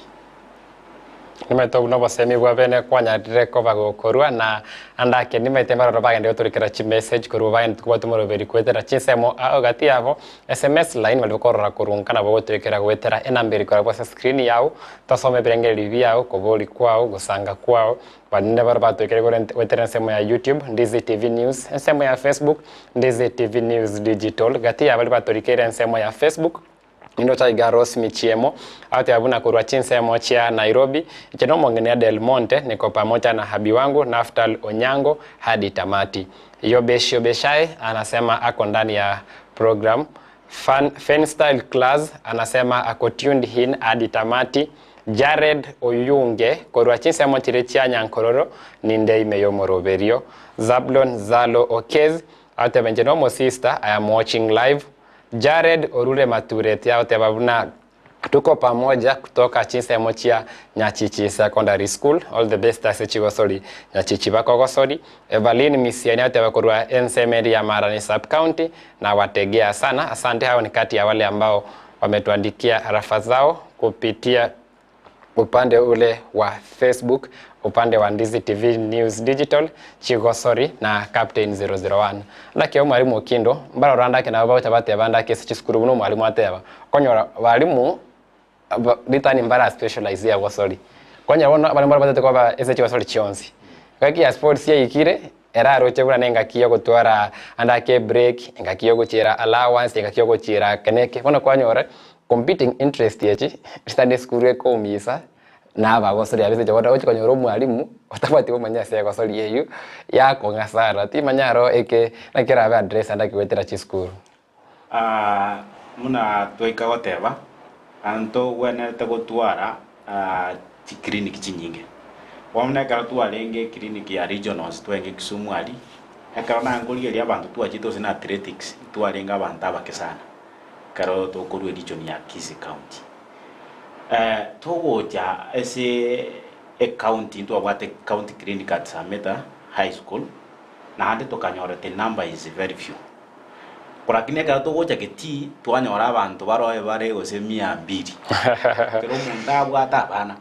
Nimaete obwo nobosemi bwa bene kwanyarire koba gokorua, na ande ake nimaete mbaroro bagende gotorikera chimessage korwa bagende kobwata omoroberi goetera chinsemo ao gati yabo, sms line baria bakorora korwa nka nabo ogotoikera goetera enamba eri korabwo ase screen yao, tosome ebirengererio biao, kobori kwao, gosanga kwao, barinde baria batoikere goetera ensemo ya YouTube, Ndizi TV News, ensemo ya Facebook, Ndizi TV News Digital, gati ya baria batorikeire ensemo ya Facebook, Nindoche aiga Rose Michiemo agoteba buna korwa chinsemo chia Nairobi, inche nomong'ina ya Del Monte niko pamoja na hubby wangu Naftal Onyango hadi tamati. Yobesh Yobeshae anasema ako ndani ya program. Fan, Fenstyle Class anasema ako tuned in hadi tamati. Jared Oyunge korwa chinsemo chiria chia Nyankororo ninde ime yomoroberio. Zablon Zalo Okez agoteba inche nomosister I am watching live. Jared orure matureti agoteba buna tuko pamoja kutoka chinsemo chia Nyachichi Secondary School all the best ase chigosori Nyachichi bakogosori. Evaline Misiani agoteba korwa ensemo eria ya Marani Sub County nawategea sana asante. Hao ni kati ya wale ambao wametuandikia rafa zao kupitia upande ule wa Facebook, upande wa Ndizi TV News Digital, Chigosori na Captain 001. Naki omwalimu Okindo mbarora ndake nabo bagocha bateba ndake ase chisukuru buna omwalimu ateba okonyora balimu ritani mbara specialize ya gosori konya bono abarimu baria batete koba ase chigosori chionsi ngaki ya sports yaikire eraroche buna na engaki ya ogotwara ande ake ebreak, engaki ya ogochiera allowance, engaki ya ogochiera eke na eke, bono kwanyora competing interest echi ritari esukuru ekoumisa na abagosori abwo ase bono ogochi konyora omwalimu otabwati komanya ase egosori eywo yakong'a sana, timanya aro eke naki kerabe address ande ake goetera chisukuru. Buna twaika goteba, ntogwenerete gotwara chiclinic chinyinge. Bono ekero twarenge eclinic ya regionals twarenge Kisumu aria, ekero nankorigereria abanto twachete gose na athletics, twarenge abanto abake sana, ekero tokorwa eregion ya Kisii county. Togocha ase ecounty ntwabwate county clinic at Sameta high school, naende tokanyora the number is very few. Lakini ekero togocha getii, twanyora abanto baroe bare gose mia mbili. Ekero omonto abwate abana,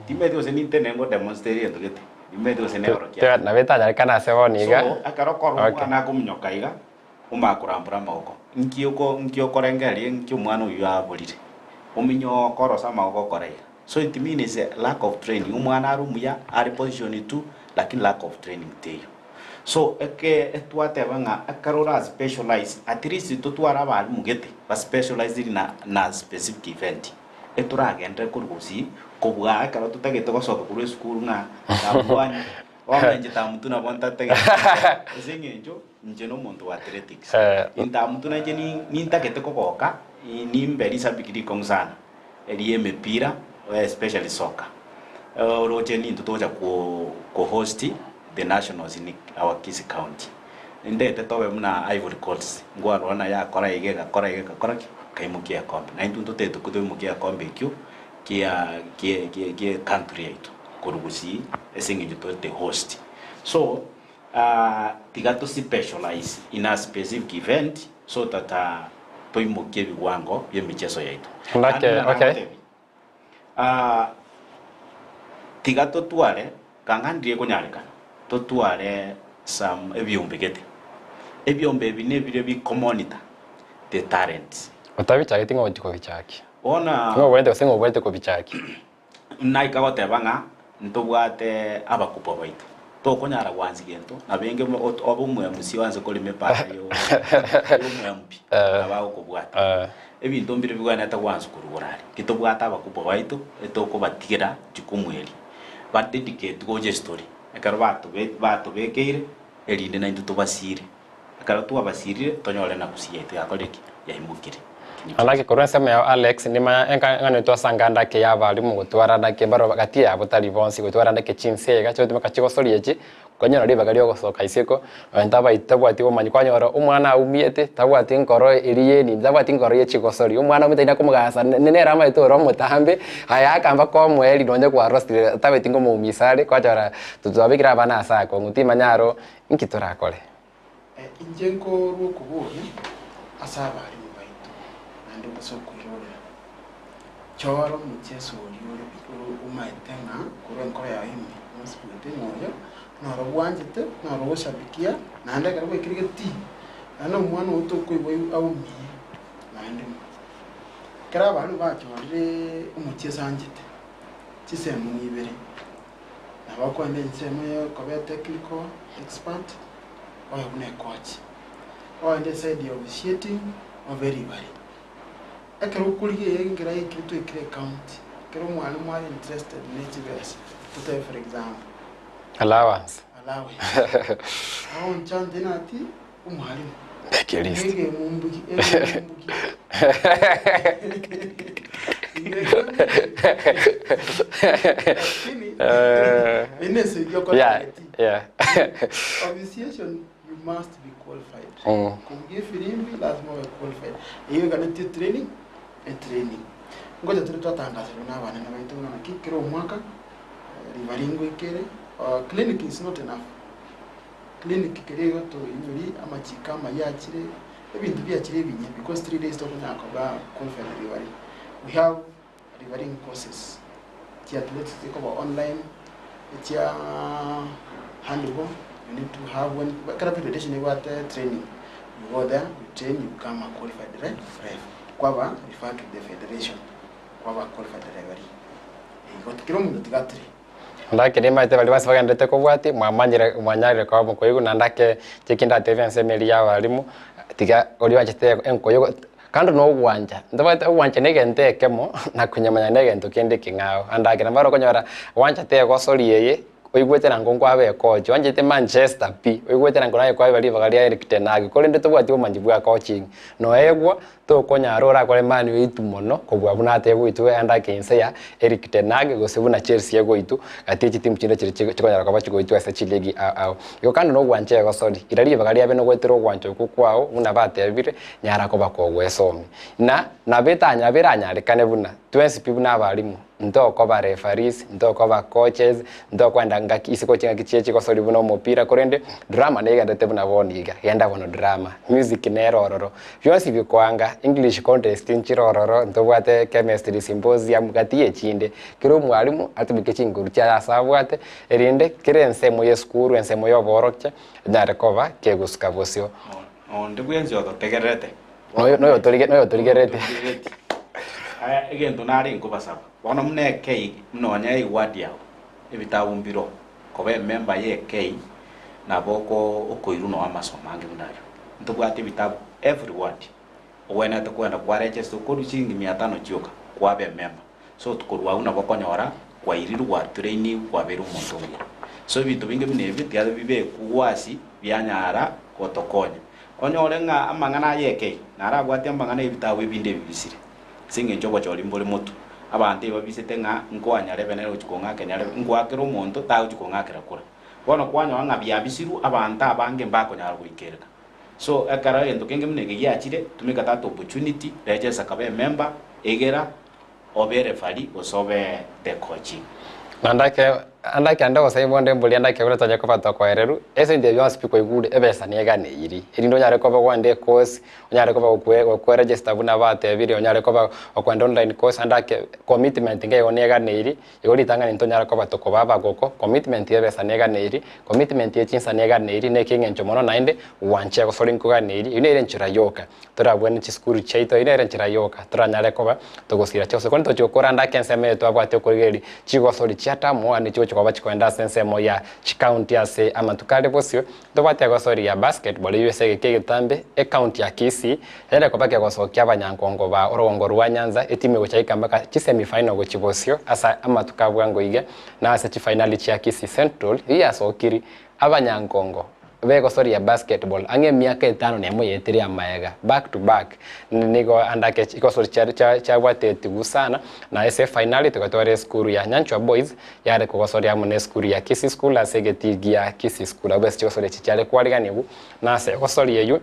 timanyeti gose nintene ngo demonstrate egento gete, timanyeti gose neorokia Tiga nabo etanyarekana ase bono iga. So, ekero okorora Okay. omwana akominyoka iga, omanye korambora amagoko, nki oko nki okorengereria nki omwana oyio aborire? Ominyoke orose amagoko okore iga. So it means lack of training, omwana are omuya, are position two, lakini lack of training teiyo. So eke etwateba ng'a ekero ora specialize at least totware abalimu gete ba specialized na na specific event etoragenderere korwa gusii kobua ekero totagete gosoka korwa esukuru ng'a tabwani bono inche tamutu nabo ntatagete ase eng'encho inche na omonto wa athletics intamutu nainche ni nintagete kogoka nimbe risabiki rikong'u sana ria emepira especially soccer oroche nintwe togocha ko host the nationals in our Kisii county. Ndete tobe buna Ivory Coast, nkwarora naye akora iga egakora iga egakora ki, ekaimokia egekombe. Na intwe ntotagete ko toimokie egekombe ekio kia kie kie kie ecountry yaito korwa gusii ase eng'encho tore the host. So tiga to specialize in a specific event so that toimokie ebiwango bia emicheso yaito. Ndake, Naende buna okay. nagotebia, Tiga totware, kanga ndirie konyarekana, totware some ebiombe gete. Ebiombe ebi nebiria bikomonitor the talents. Otabichageti ng'a ogochia kobichakia. Bono Ng'a obwenerete gose ng'a obwenerete kobichakia. Naika goteba ng'a ntobwate abakubwa baito, tokonyara gwansi gento, nabo enge obe omo-MC oanse korema epara y'omo-MP nabo agokobwata. Ebinto mbire bigwenerete gwansi korwa igoro aria. Ki tobwate abakubwa baito etokobatigera jukumu eri, ba dedicate gocha ase tore, ekero batobe batobekeire erinde naintwe tobasire. Ekero twabasirire tonyore na gusii yaito yakorire ki? Yaimokire. Naki korwa ensemo yao Alex, nimanya eng'ana twasanga ndake y'abalimu gotwara ndake barobwo gati yabo tari bonsi gotwara ndake chinse iga chigotumeka chigosoria echi, kwanyora ribaga riogosoka isiko, abanto abaito tabwati obomanyi kwanyora omwana aumiete tabwati nkoro eria y'enini tabwati nkoro ye chigosori, omwana ominto aria nakomogasa nere amaete ore omotambe, aye akamba komoeria nonye kwarosire tabeti ngomoumisa are, kwachora twabekire abana ase akong'u timanya aro inki torakore. Inche nkorwa okoboria ase abalimu baito, naende gose okoirorera. Chora omocheso oria ore omaete ng'a korwa enkoro yao ime nosibwete ng'a oyo noro bwanchete, noro ogoshabikia, naende ekero gwaikire getii, naende omwana oyo tokoigwa aumie naende mono. Ekero abalimu bachorire omocheso anchete, chisemo nibere. Nabo okoenda ensemo ya okoba etechnical expert, obe buna ecoach, ogende eside ya officiating obe ribari. Ekero okorigia engera yaikire twaikire ecounty, ekero omwalimu are interested ne chibesa, totebe for example, Allowance. allowance, agonchante nati omwalimu, Mbeke list. ege mumbuki, ege mumbuki. Lakini, ene esegi okora target. Officiation, you must be qualified. Kobugia efirimbi, lazima obe qualified. Eyio eganetie training, etraining. Ngocha tore twatangasirwe na abanene baito buna naki kera omwaka, ribaga ringoikere, clinic is not enough. Clinic keria igo toinyori amachiko amayia achire, ebinto biachire ebinyia because 3 days tokonyara koba qualified referee. We have refereeing courses, chia athletics chikoba online, echia handball, you need to have one, ekero federation ebwate training, you go there, you train, you become a qualified ref, kwaba referred to the federation, kwaba qualified referee. Igo kera omonto tiga atrain. Ndake nimaete baria bonsi bagenderete kobwatia, mwamanyire mwanyarire koba mokoigwa, naende ake inche eki ndatebie ensemo eria ya abalimu, tiga oria oanchete enkoyo kando na ogwancha, ntobwate ogwancha na egento ekemo, na konyamanya na egento kende ekeng'ao. Ande ake nabo okonyora gwanchete egosori eye, oigwete na nkonko abe ecoach, oanchete Manchester pi, oigwete na nkonaye kwabeba ribaga ria Eric Ten Hag, korende tobwati obomanyi bwa coaching, noegwa. Tokonyara orakore Man U eitwe mono kobua buna ate egoitwa ende ake inse ya Erik ten Hag gose buna Chelsea egoitwa gati ye chitimu chinde chiria chikonyara koba chigoitwa ase chiligi ao ao. Igo kando na ogwancha egosori, ira ribaga riabe nogoetera ogwancha okwo kwao buna batebire, nyara koba kogwesomi. Na nabo etanya nabo eranyarekane buna twensi pi buna abalimu, ntokoba referees, ntokoba coaches, ntokoenda ngaki isiko chingaki chie chigosori buna omopira korende drama negenderete buna bono iga, genda bono drama, music nere ororo, Bionsi bikoanga, English contest nchire ororo, ntobwate chemistry symposium gati y'echinde. Kera omwalimu atumeke chinguru chiaye ase abwate, erinde kera ensemo y'esukuru, ensemo y'oboorokia, enyare koba kegosuka bosio. Onde bwensi ototegererete. Noyo noyo torige noyo torigerereti. Aya egento nare nkobasaba, bono buna ekei buna onye eward yao, ebitabu mbiro, koba emember ye ekei, nabo oko okoirwa noo amasomo ange buna aria. Ntobwate ebitabu every ward, ogwenerete kogenda kwa register okorwa chiringi mia tano chioka, kwaba emember. So korwa abwo nabo okonyora kwairirwe gwatrainigwe kwabeire omonto omuya. So ebinto binge buna ebio tiga bibekwe gwasi bianyara gotokonya. Onyore ng'a amang'ana aya ekei, narabwate amang'ana ebitabu ebinde ebibisire, ase eng'encho obochori mbore motwe. Abanto ebabisete ng'a nkoa nyarebe nere ogochia kong'aka nyarebe, nkoakera omonto tagochia kong'akera kura. Bono kwanyora ng'a biabisirwe abanto abange mbakonyara goikereka. So ekero egento kenge buna eke giachire, tumeka that opportunity, register kaba emember, egera obe referee gose obe the coaching. Naende ake ande ake ande obosae bonde mboria ande ake buna tonyare koba tokoererwa, ase ebinto ebi bionsi pi kwaigure ebesa neganeiri, erinde onyare koba kwagenda ecourse, onyare koba gokwe gokweregister buna batebire, onyare koba okoenda online course ande ake commitment nkeigo neganeiri, Igo ritang'ani ntonyara koba tokoba abagoko, commitment y'ebesa neganeiri, commitment ye chinsa neganeiri, na ekieng'encho mono naende gwanchia gosori nkoganeiri, eyio nere enchera yoka torabwane chisukuru chiaito, eyio nere enchera yoka toranyare koba togosira chionsi. Korende tochi gokora ande ake ensemo eye twabwate okorigereria chigosori chia term one chigochi koba chikoenda ase ensemo ya chicounty ase amatuko are bosio, Ntobwate egosori ya basketball eyio ase egeka egetambe, ecounty ya Kisii, yanyare koba kegosokia abanyankongo ba orogongo rwa Nyanza etimu egochia goika mpaka chisemi final gochia bosio ase amatuko a bwango iga na ase chifainali chia Kisii Central eyio yasokiri abanyankongo begosori ya basketball ang'e emiaka etano nemo yaetire amaega back to back nigo ande ake chigosori chiabwate etigu sana na ase efainali togatwara esukuru ya Nyanchwa Boys Yare kogosoria amo nesukuru ya Kisii School ase egetii gia Kisii School. Abwo ase chigosoria echi chiare kwariganigwa, na ase egosoria eyio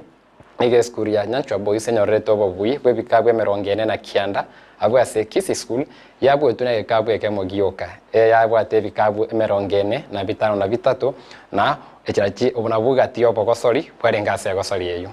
nigo esukuru ya Nyanchwa Boys enyorerete obobui bw'ebikabu emerongo ene na kianda, abwo ase Kisii School yabuetwe negekabu ekemo gioka, eyabwate ebikabu emerongo ene na bitano na bitato, na echirachi obwo nabwo gati y'obogosori bwarenge ase egosoria eyio.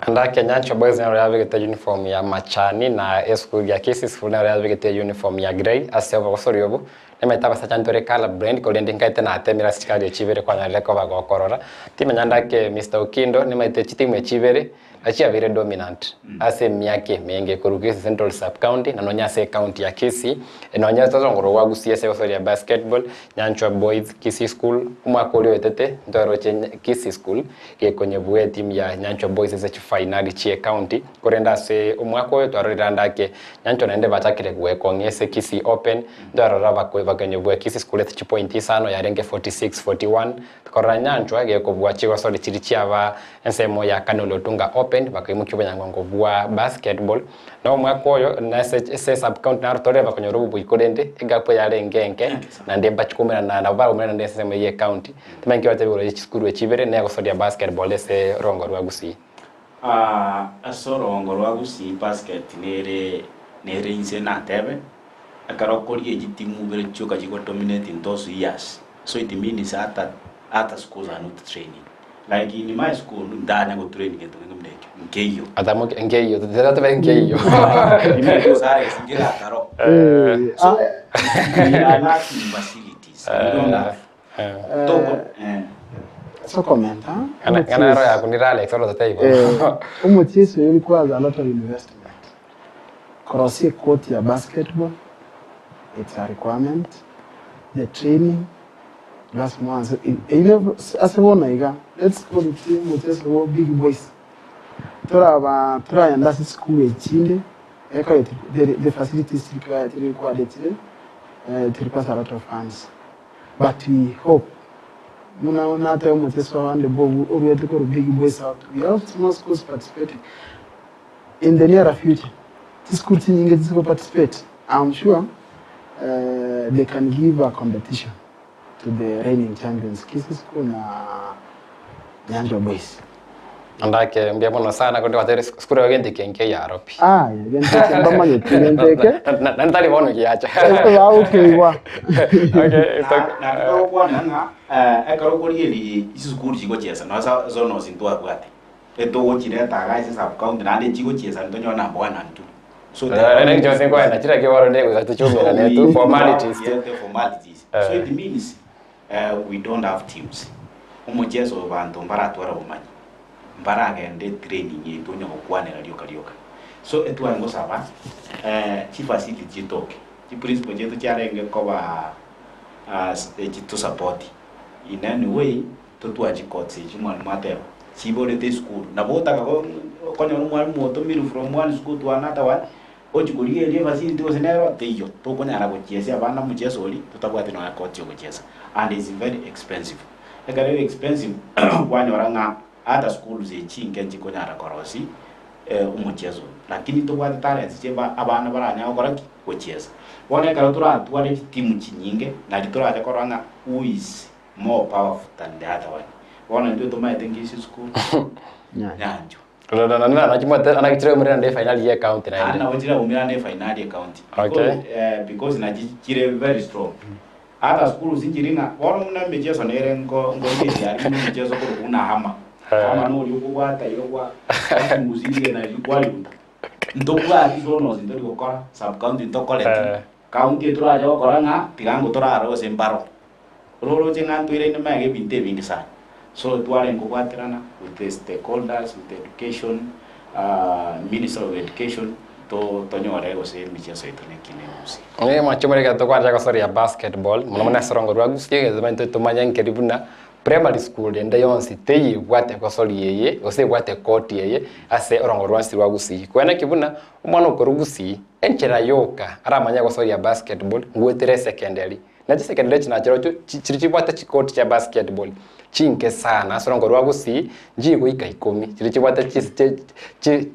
Ande Kenyancho Boys nero yabegete uniform ya machani na esukuru ya Kisii School nero yabegete uniform ya grey ase obogosori obo. Nimanyete abasacha ntore colour blind korende nkaete natemire ase chikari echi ibere kwanyarire koba gokorora. Timanya ndake Mister Okindo nimanyete chitimu echi ibere. Chiabeire dominant ase emiaka emenge korwa Kisii Central Sub County na nonya ase ecounty ya Kisii, nonya ase orongoro rwa Gusii ase egosori ya basketball, Nyanchwa Boys, Kisii School, omwaka oria oetete ntwaroche Kisii School gekonyebua etimu ya Nyanchwa Boys ase chifainali chie ecounty, korende ase omwaka oyo twarorire ande ake Nyanchwa naende bachakire gwekong'ia ase Kisii Open, ntwarora bakonyebua Kisii School ase chipointi isano yarenge 46, 41. Korora nyanchwa gekobua chigosori chiria chiaba ensemo ya Kano Lotunga Open bakaimokia obonyangongo bwa basketball. Na omwaka oyo nase ase sub county naro torire bakonyora obobui korende egapu yarenge enke naende mbachia koumerana nabo baraumerane naende ensemo eye ye county. Timanyeti nki oratebe igoro ye chisukuru echi ibere na egosoria basketball ase orongo rwa Gusii. Ase orongo rwa Gusii basket nere nere inse natebe ekero okoria echitimu ibere chioka chigodominate in those years. So it means ata ata schools are not training. Like in my school ntanya go train gento kenge buna ekio, nkeiyo. Ata moke nkeiyo, totebe nkeiyo. Ime gose Alex ngerataro. So we are lacking facilities. We don't have. Toko eh. Ase okomenta, Ng'ana ero yakunire Alex orotote igo. omochieso oyo requires a lot of investment. Korosia ecourt ya basketball, it's a requirement, the training, lasima oanse erio ase bono iga, let's call it omocheso bwa big boys, toraba toragenda ase chisukuru echi chinde, ekore the facilities required required chire, it requires a lot of funds. But we hope buna natebe omocheso abande bobu oruete korwa big boys out, we have small schools participating. In the nearer future chisukuru chinyinge chise go participate am sure they can give a competition to the reigning champions Kisii school na Nyanchwa boys. Andake mbuya mono sana korende gwatebirie sukuru ero gento eke nkeiyo aro pi. Aye gento eke mbamanyeti gento eke. Naende tari bono giacha. Ase bagokeigwa. Okay, Naende togokwanera ng'a ekero okorigereria chisukuru chigochiesa nonya zonals ntwabwate. Etogochireta iga ase sub county naende chigochiesa ntonyore number one and two. So Eh, nere chionsi nkoenda chira ki bono nde tochiomerane tu formalities tu. Yeah, the formalities. So it means we don't have teams. Omocheso oyo banto mbaratware obomanyi, mbaragende etraining yaito onye gokwanera rioka rioka. So etware ngosaba chifacility chitoke, chiprinciple chiaito chiarenge koba chitosapoti in any way. Totware chikotsi echi omwalimu ateba, chiborete esukuru. Nabo otaka konyora omwalimu otomirwe from one school to another one, ochia korigereria efacility gose nero teiyo. Tokonyara gochiesia abana omocheso oria, totabwati nonya koti ogochiesa and is very expensive. Ekero ere expensive, kwanyora ng'a ata schools echi chinke nchikonyara korosia omocheso oyio. Lakini tobwate talents chia abana baranyare gokora ki? Gochiesa. Bono ekero toratware chitimu chinyinge, nari torache korora ng'a who is More powerful than the other one. Bono intwe tomaete Ngisu school, Nyanchwa. Rora naende naki naki chiraumerane na efinali ye ecounty Naende naende. nabo chiraumerane efinali ye county. Okay. Because, eh, because nachi chire very strong. Ata schools nchiri ng'a bono buna emicheso nere nko nkorigereria aria buna omocheso okorokwa buna hama. Hama noria okobwata iga gwa gwasungusia rigena riria kwariruta. Ntobwati zonos ntori gokora, sub county ntokoreti, county etorache gokora ng'a tiga ngo torarore gose mbaro. Ororoche ng'a ntoiraine magega ebinto ebinge sana. So twarenge kobwaterana with the stakeholders, with education, ministry of education to tonyore gose emicheso yaito nekina egusii. Onye mwanche more egento tokwancha gosoria basketball, mono mono ase orongo rwa Gusii egento tomaete tomanye nkeri buna primary school ende yonsi teiyo ebwate gosoria eye gose ebwate koti eye ase orongo rwa nsi rwa Gusii. Koeneki buna omwana okorwa Gusii enchera yoka aramanye gosoria basketball ngoetera esecondary. Na chisekendari echi nachirochio chiria chibwate chikoti chia basketball chinke sana ase orongo rwa Gusii nchigoika ikomi chiria chibwate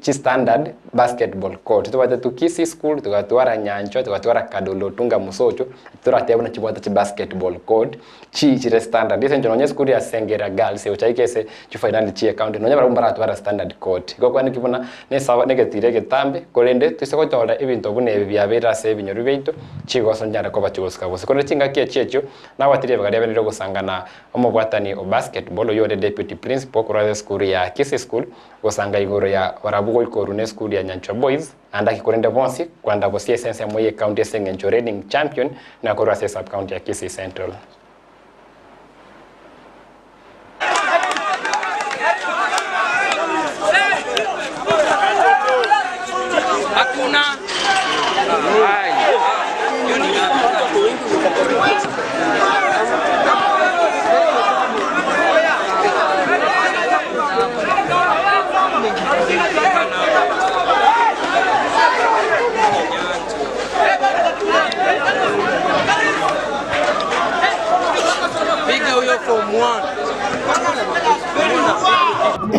chistandard basketball court. Tobwate tu Kisii school, togatwara Nyanchwa, togatwara Kadolo Otunga Mosocho, toratebe buna chibwate chibasketball court chi chire standard. Ase eng'encho nonye esukuru ya Sengera Girls egocha ike ase chifainali chie ecounty nonye barabwo mbaratwara standard court. Igo okwane ki buna nesawa negetiro egetambe korende toise gochora ebinto buna ebi biabeire ase ebinyoro biaito Chigoso nchare koba chigosika gose. Korende chingaki echio echio nabwatire ribaga riabe riria ogosangana omobwatani o basketball oyio ore deputy principal korwa ase esukuru ya Kisii School gosanga igoro ya barabwo goika orwu ne esukuru ya Nyanchwa Boys naende ake korende bonsi kwanda bosia ase ensemo ye county ase engencho reigning champion na korwa ase esub county ya Kisii Central.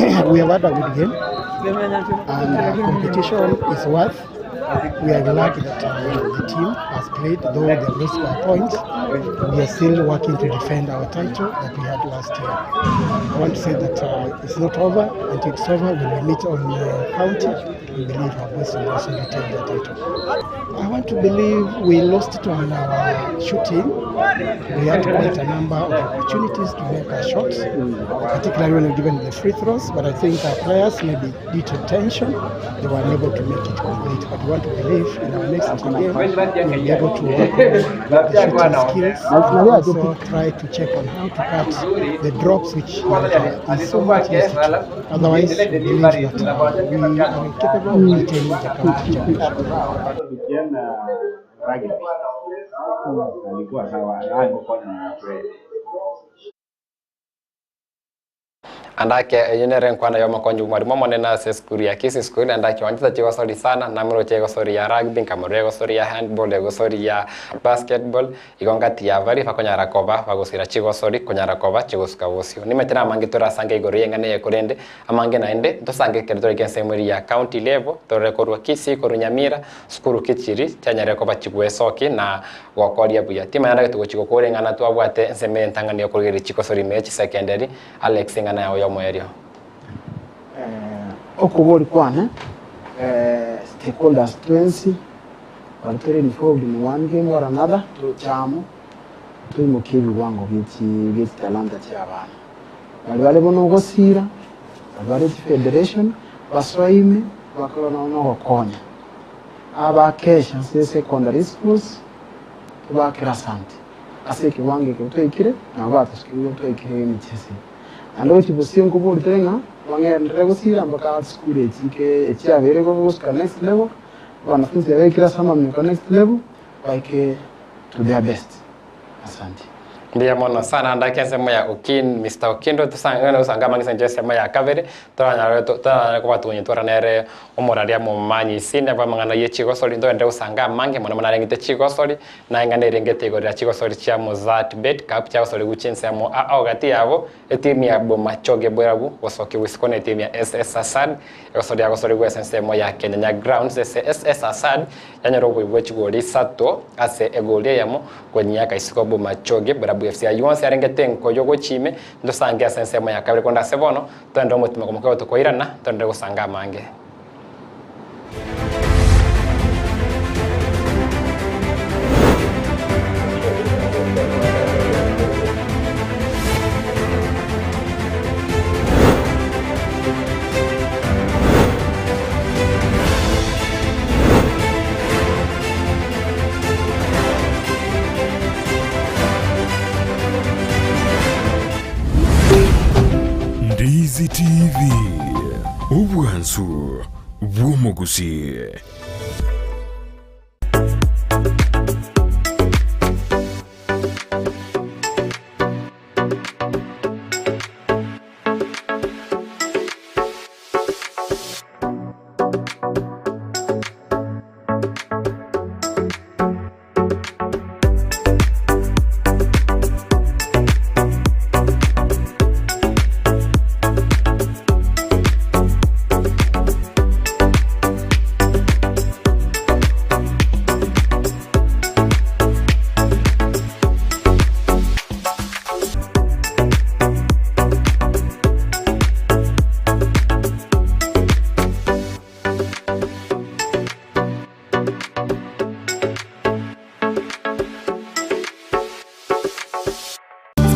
We have had a good game and competition is worth. We are glad that the team has played, though they have lost by points. We are still working to defend our title that we had last year. I want to say that it's not over until it's over. When we meet on county, we believe our boys will also retain their title. I want to believe we lost it on our shooting. We had quite a number of opportunities to make our shots, particularly when we were given the free throws. But I think our players, maybe due to tension, they were unable to make it complete. But we want to believe in our next game, we'll be able to work on the shooting skills and also try to check on how to cut the drops, which is so much easy to. Otherwise, we believe that we are capable of retaining the county championship. Tukienda rugby alikuwa sawa, alikuwa na Andake eyio nere enkwana y'omokonyi bw'omwarimu omonene ase esukuru ya Kisii School andake oanchete chigosori sana nameroche egosori ya rugby nkamorora egosori ya handball egosori ya basketball igo ngati ya baria bakonyara koba bagosira chigosori konyara koba chigosuka bosio. Nimanyete namange torasange igoro y'eng'ana eye korende amange naende ntosange ekero torike ensemo eria ya county level torore korwa Kisii korwa Nyamira sukuru ki chiri chianyarire koba chigwesoki na gokoria buya. Timanya ndagete gochia gokora eng'ana twabwate ensemo eye entang'ani yokorigereria chigosori ime ye chisecondary Alex eng'ana yao y'omoerio. Okobori kwane stakeholders twensi baria tore involved in one game or another toche amo toimokie ebiwango bie chitalanta chia abana. Baria bare bono ogosira, baria bare chifederation basoe ime bakore nonya ogokonya. Abakesha ase secondary schools tobakere asante ase ekewango ekero twaikire nabo batosukire igo twaikire emicheso eye. Naende gochia bosio nkoboritore ng'a bang'enderere gosira mpaka chisukuru echi ike echiabeire gosuka next level, abanafunzi abaikire ase amaminyoko next level baike to their best. Asante. Mbuya mono sana ndake ensemo ya Okin, Mister Okindo tosange osange amange ase enchera ensemo ya kabere toranyare toranyare kobatunya twara nere omoraria momanyi ase bw'amang'ana ye chigosori ntogenderere gosanga amange mono mono narengete chigosori naye ng'a nerengete igoro ya chigosori chia Mozzart Bet Cup chiagosorigwa chinsemo ao gati yabo etimu ya Bomachoge Borabu gosokigwa isiko na etimu ya SS Assad egosori yagosorigwa ase ensemo ya Kenyanya Grounds ase SS Assad yanyora oboyi bwe chigori isato ase egori eyemo Konyiaka isiko Bomachoge Borabu FC ayio onsi arengete enkoyo gochia ime ntosange ase ensemo ya kabere korende ase bono toende omotima komoka tokoirana toenderere gosanga amange. Ndizi TV, obwansu bw'omogusii.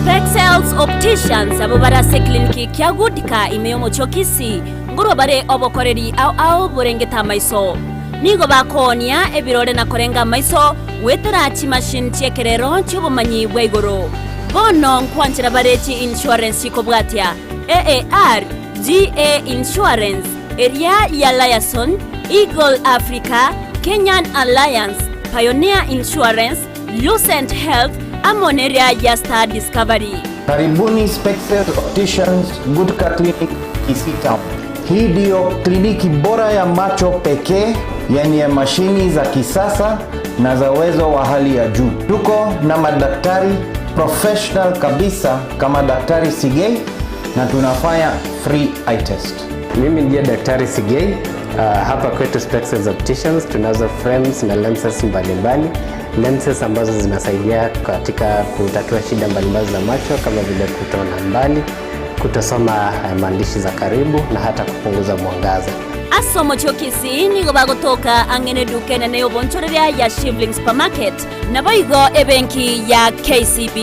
Spexels Opticians abwo bare ase eclinic kia Goodka ime y'omochie o Kisii ngorwa bare obokoreri ao ao borengete amaiso. Nigo bakoonia ebirore na korenga amaiso goetera chimachine chi'ekerero chi'obomanyi bwa igoro. Bono nkwanchera bare chi insurance chikobwatia AAR, GA Insurance, eria ya Liaison, Eagle Africa, Kenyan Alliance, Pioneer Insurance, Lucent Health, amo neria ya Star Discovery. Karibuni Spexel Opticians Gutka Clinic Kisii Town. Hii ndiyo kliniki bora ya macho pekee yenye mashini za kisasa na za uwezo wa hali ya juu. Tuko na madaktari professional kabisa kama Daktari Sigei, na tunafanya free eye test. Mimi ndiye Daktari Sigei. Hapa kwetu Spexels Opticians tunazo frames na lenses mbalimbali, lenses ambazo zinasaidia katika kutatua shida mbalimbali za macho kama vile kutoona mbali, kutosoma maandishi za karibu na hata kupunguza mwangaza. Ase omochie o Kisii nigo bagotoka ang'e neduka enene y'obonchoreria ya Shivling Supermarket, naboigo ebenki ya KCB.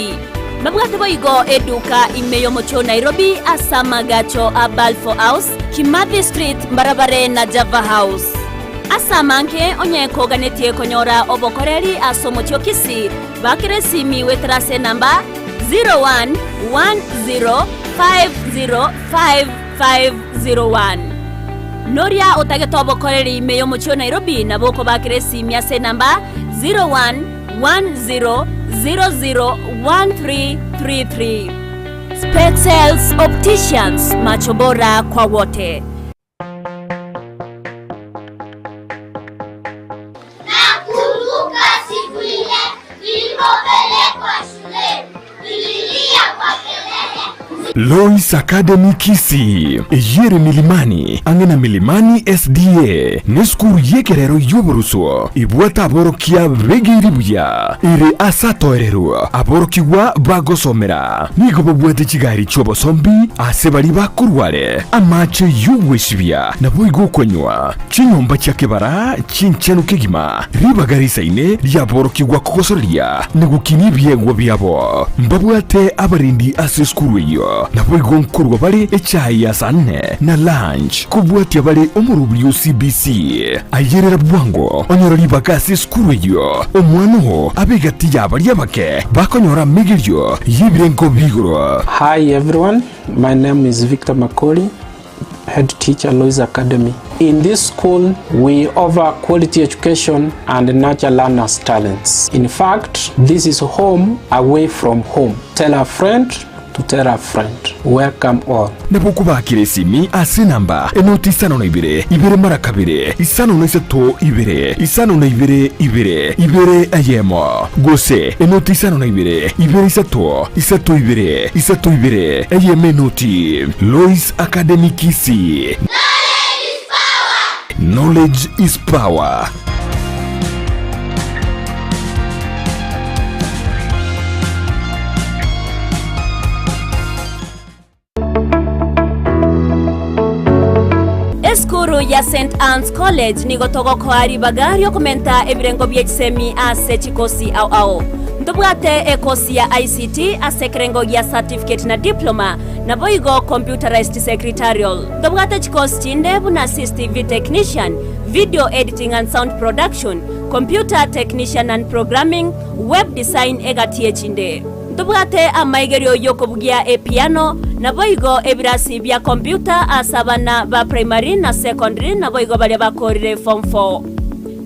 Babwate boigo eduka ime y'omochie o Nairobi ase amagacho a Balfour House, Kimathi Street mbarabare na Java House. Ase amange onye koganetie konyora obokoreri ase omochie o Kisii, bakera esimi goetera ase enamba 0110505501. Noria otagete obokoreri ime y'omochie o Nairobi nabo okobakera esimi ase enamba 0110001333. Spexels Opticians, macho bora kwa wote. Nakumbuka siku ile nilipopelekwa shuleni, nililia kwa kelele. Lois Academy Kisii, eyere Milimani, ang'e na Milimani SDA, nesukuru y'ekerero y'oboruso ebwate aborokia begeire buya, ere ase atoererwa aborokigwa bagosomera. Nigo babwate chigari chi'obosombi ase baria bakorware, amache y'ogwesibia, naboigo okonywa. Chinyomba chia kebara chinchenu kegima, ribaga risaine riaborokigwa kogosoreria na gokinia ebiegwa biabo. Mbabwate abarendi ase esukuru eyio, naboigo nkorua bare echae ya saa nne na lunch, kobwatia bare omorobiri o CBC. Ayerera bwango onyore ribaga ase esukuru eyio, omwana oo abe egati ya baria abake bakonyora amegerio y'ebirengo bi'igoro. Hi everyone, my name is Victor Makori, head teacher Lois Academy. In this school, we offer quality education and nurture learners' talents. In fact, this is home away from home. Tell a friend to tell a friend. Welcome all. Nabo okobakera esimi ase enamba enoti 52 ibere mara kabere 53 ibere 52 ibere ibere eyemo gose enoti 52 ibere isato isato ibere isato ibere eyemo enoti Lois Academy Kisii. Knowledge is power. Esukuru ya St Anne's College nigo togokoa ribaga riokomenta ebirengo bie chisemi ase chikosi ao ao. Ntobwate ekosi ya ICT ase ekerengo gia certificate na diploma, naboigo computerized secretarial. Ntobwate chikosi chinde buna CCTV technician, video editing and sound production, computer technician and programming, web design egati echinde. Ntobwate amaigerio y'okobugia epiano, naboigo ebirasi bia computer ase abana ba primary na secondary naboigo baria bakorire form four.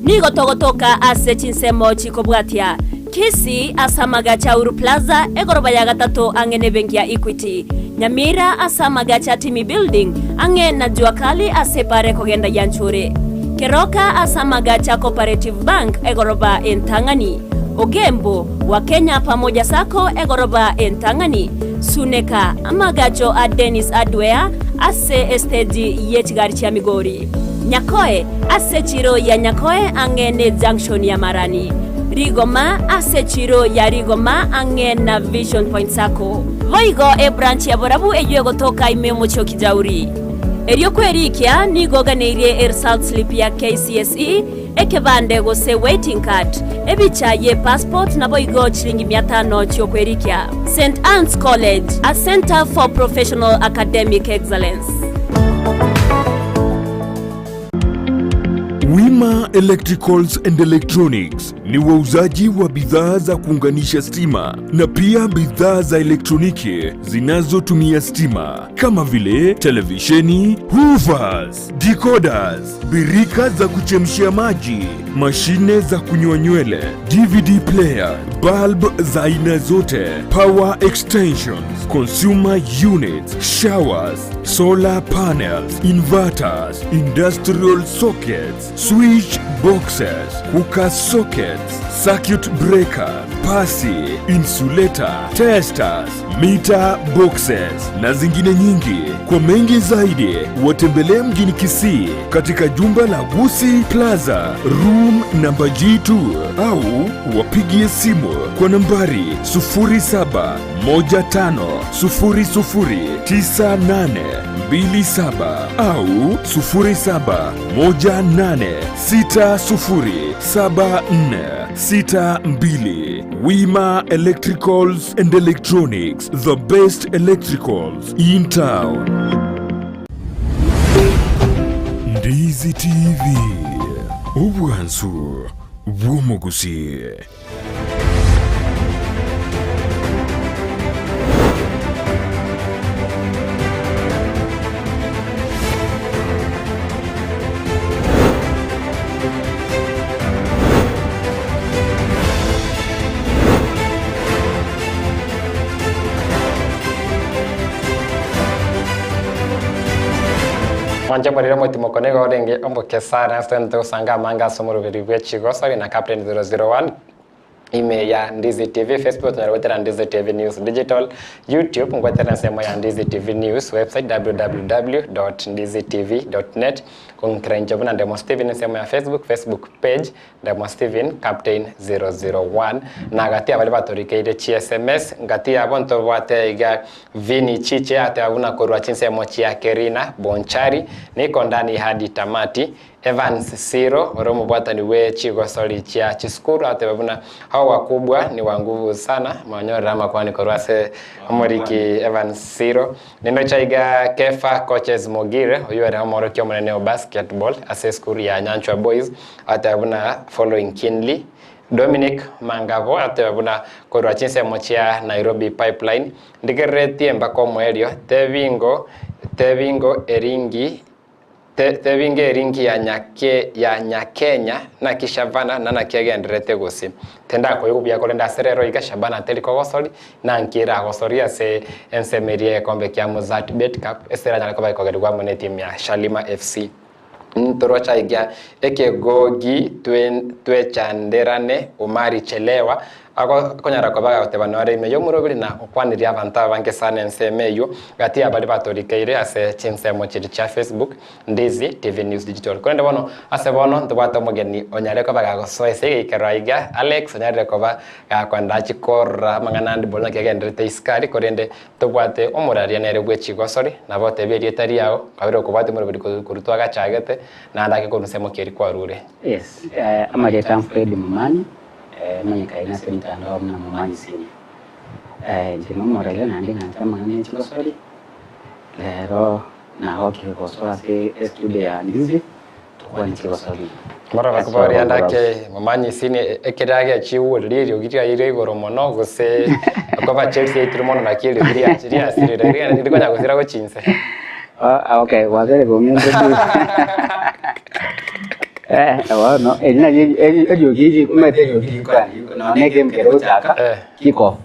Nigo togotoka ase chinsemo chikobwatia, Kisii ase amagacho a Uru Plaza, egoroba ya gatato ang'e nebenki ya Equity, Nyamira ase amagacho a Timi Building ang'e na Jua Kali ase epara ekogenda Yanchuri, Keroka ase amagacho a Cooperative Bank egoroba entang'ani, Ogembo, wa Kenya Pamoja Sacco egoroba entang'ani, Suneka, amagacho a Dennis Hardware ase esteji ye chigari chia Migori. Nyakoe, ase echiro ya Nyakoe ang'e ne junction ya Marani. Rigoma, ase echiro ya Rigoma ang'e na Vision Point Sacco. Boigo ebranch ya Borabu eyio egotoka ime omochie o Kijauri. Erio kwerikia nigo oganeirie eresult slip ya KCSE, ekebande gose waiting card, ebicha ye passport naboigo chiringi mia tano chiokwerikia. St Anne's College, a centre for professional academic excellence. Wima Electricals and Electronics ni wauzaji wa bidhaa za kuunganisha stima na pia bidhaa za elektroniki zinazotumia stima kama vile televisheni, hoovers, decoders, birika za kuchemshia maji, mashine za kunyoa nywele, DVD player, bulb za aina zote, power extensions, consumer units, showers, solar panels, inverters, industrial sockets, switch boxes, cooker sockets, circuit breaker. Pasi, insulator, testers, meter boxes na zingine nyingi. Kwa mengi zaidi, watembelee mjini Kisii katika jumba la Gusi Plaza, room namba G2 au wapigie simu kwa nambari 0715009827 au 0718607462. Wima Electricals and Electronics, the best electricals in town. Ndizi TV, obwansu bw'omogusi. Mwanche morire omotimoko nigo orenge omoke sana ase togente gosanga amange ase omoroberi bwe chigosori na Captain 001 ime ya Ndizi TV, Facebook tonyara goetera Ndizi TV News Digital, YouTube ngoetera ensemo ya Ndizi TV News, website www.ndizitv.net, konkera inche buna Ndemo Steven ensemo ya Facebook, Facebook page Ndemo Steven Captain 001 na gati abare batorikeire chi SMS ngati yabo ntobwate iga Vini Chiche ateba buna korwa chinsemo chia Kerina Bonchari niko ndani hadi tamati Evans Siro ore omobwatani bwe chigosori chia chisukuru ateba buna hao wakubwa ni wa nguvu sana monyorere amakwani korwa ase omoriki Evans Siro Nindoche iga Kefa Coaches Mogire oyio ere omorokia omonene o basketball ase esukuru ya Nyanchwa Boys ateba buna following keenly Dominic Mangabo ateba buna korwa chinsemo chia Nairobi Pipeline ndigereretie mpaka omoerio tebingo tebingo eringi Tebinga erinki ya nyake ya nyakenya naki Shabana na naki agendererete gose. Tendakoigwa buya korende ase rero iga Shabana teri kogosori nanki eragosori ase ensemo eria y'egekombe kia Mozzart Bet Cup ase eranyare koba ekogerigwa amo n'etimu ya Shalima FC. Ntoroche aiga ekegogi twechanderane Omari Chelewa Akonyara koba agoteba nore ime y'omorobiri na okwanirie abanto abange sana ensemo eyio gati ya baria batorikeire ase chinsemo chiria chia Facebook, Ndizi TV News Digital. Korende bono ase bono ntobwate omogeni onyare koba gagosoa ase egeikero aiga, Alex onyarire koba gakoenda achie korora amang'ana ande bono naki agenderete isiko aria korende ntobwate omoraria nere bwe chigosori nabo otebie erieta riao kabere okobwatia omorobiri korwa twagachagete naende ake korwa nsemo ki eria kwarure. Yes, amarieta am Fred Momani. Emanyekaine ase emitandao buna Momanyi Senior. Inche nomorere naende ng'anche amang'ana ya chigosori, rero nagokire gosoa ase estudio ya Ndizi tokwane chigosori. Barabwo bakoboria ande ake Momanyi Senior ekero agechiuorire eriogi riaye ria igoro mono gose okoba Chelsea yaitirwe mono naki eriogi riaye riasirire rikonya gosira gochia inse. Okay, gwachire kong'introduce. Eh, bono eri nari eriogi eri omanyete eriogi rikoenda igoro nonya na egame kere gochaka kick off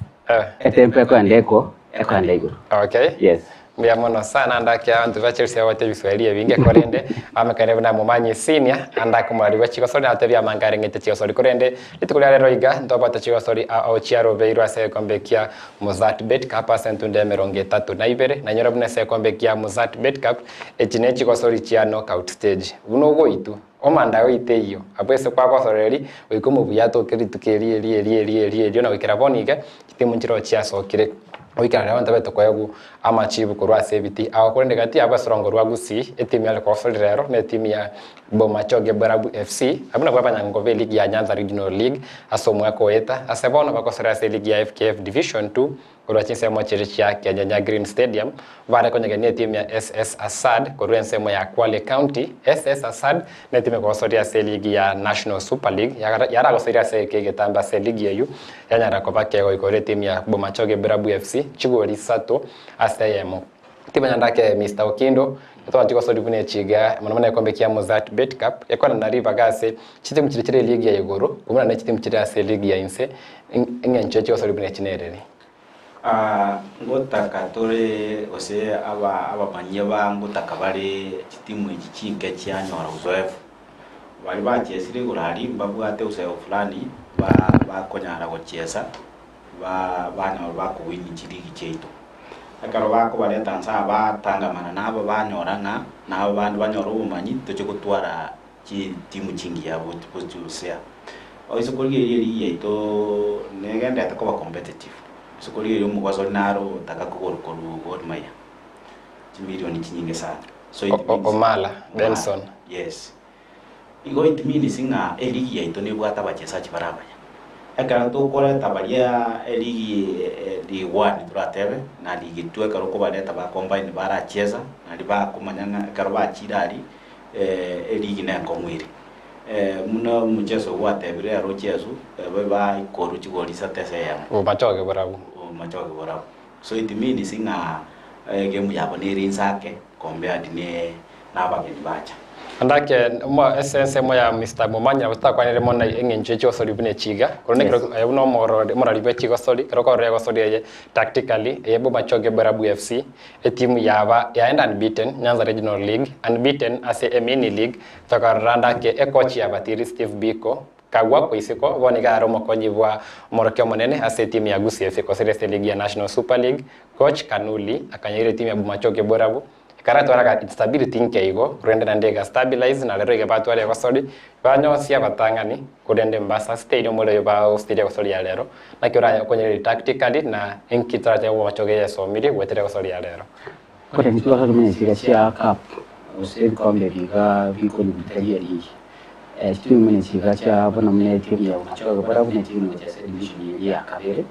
etempo ekoenda eko ekoenda igoro. Okay. Yes. Mbuya mono sana ande ake abanto ba Chelsea babwate ebiswahili ebinge korende bamekane buna Momanyi Senior ande ake omorari bwe chigosori natebie amange areng'ete chigosori korende rituko ria rero iga ntobwate chigosori ao chiarobeirwe ase egekombe kia Mozzart Bet Cup ase entunda emerongo etato na ibere nainyore buna ase egekombe kia Mozzart Bet Cup Echi nechigosori chia knockout stage. Buna ogoitwa, omanda oite eyio, abwo ase kwagosoreri, goika omobuya atoke rituko eri eri eri eri eri erio na goikera bono iga, chitimu nchiroo chiasokire. Goikera riria abanto betokoegwa amachibu korwa ase ebitii. Agwo korende gati yabo ase orongo rwa Gusii, etimu yare kogosori rero na etimu ya Bomachoge Borabu FC, abwo nabwo abanyango b'eligi ya Nyanza Regional League ase omwaka oeta, ase bono bagosora ase eligi ya FKF Division Two Korwa chinsemo chiria chia Kenyenya Green Stadium, bare konyegenia etimu ya SS Assad korwa ensemo ya Kwale County. SS Assad netimu ekogosoria ase eligi ya National Super League yaragosoire ase egeka egetambe ase eligi eyio yanyara koba kegoikora etimu ya Bomachoge Borabu FC chigori isato ase eyemo. Timanya ndake Mister Okindo, totwanchi gosoria buna echiga mono mono egekombe kia Mozzart Bet Cup ekorana ribaga ase chitimu chiria chire eligi ya igoro kobuna ne chitimu chire ase eligi ya inse eng'encho ya chigosoria buna echi nereri. Ngotaka tore gose aba abamanyia ba ngotaka bare chitimu echi chinke chianyora uzoefu. Baria bachiesire igoro aria mbabwate uzoefu fulani. ba bakonyara gochiesa ba banyora bakowin chiligi chiaito. Ekero bakobareta nse aa batangamana nabo banyora ng'a nabo bande banyore obomanyi toche gotwara chitimu chingiya gochiusea. Oise korigereria eligi yaito negenderete koba competitive, ase korigereria omogwasi oria naro otaka kogorwa korwa Gor Mahia chimilioni chinyinge sana. So it means Omala Benson. Yes. Igo it means ng'a eligi yaito nebwate abachesachi bare abaya. Ekero tokoreta baria eligi league one toratebe na league two ekero okobareta ba combine barachesa naria bakomanya ng'a ekero bachire aria eligi nenkong'u ere. Buna omocheso gwatebire ere ochesu ebe baikorwa chigori isato ase eyemo. Bomachoge borabu. Bomachoge borabu. So it means ng'a egemu yabo nere inse ake compared ne nabageni bacha. Andake ase ensemo ya Mister Momanyi nabo totakwanere mono eng'encho ye chigosori buna echiga, korende ekero aye buna omorori omorari bwe chigosori, ekero okorora egosori eye tactically, eye Bomachoge Borabu FC, etimu yaba yaenda unbeaten Nyanza Regional League, unbeaten ase emini league, tokarora andake ekochi ya Batiri Steve Biko, Kagwa kwa isiko, bono iga are omokonyi bwa omorokia omonene ase etimu ya Gusii FC gose ase eligi ya National Super League, coach Kanuli akanyaira etimu ya Bomachoge Borabu, Ekaratwara ga instability nke igo, korende naende ega stabilize na rero iga batwara egosori, banyosia abatang'ani, korende mbasa sustain omorero oyo bagosuteria egosori ya rero, naki oranye okonyereria tactically na inki torache gochoka eyesomirie goetera egosori ya rero. Korende tibasa komanya chiira chia cup gose ebikombe biga bikonywa bitari erigi. Titobimanya chiira chia bono buna etimu ya Bomachoge barabwo buna etimu gochia ase edivision eria ya kabere.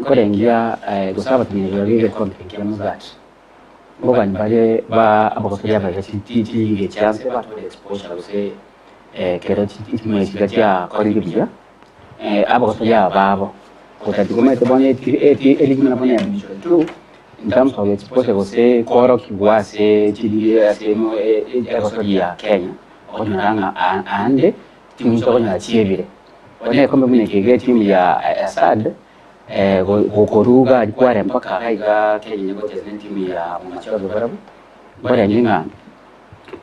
Nkorengia gose abateneneri baria egekombe kia Mozzart. Mbogani bare ba abagosoria abaria chiligi chianse batware exposure gose ekero chimwe chiria chiakorire buya abagosoria aba babo gotati komanyete bono eligi buna bono ya division two in terms of exposure gose kworokigwa ase chiligi ase egosoria ya Kenya okonyora ng'a aande timu chokonyora chiebire. Bono egekombe buna eke iga etimu ya Asad Gokoruga aria kware mpaka iga iga Kenya gochesa ne timu ya Bomachoge barabwo, nkorenge ng'a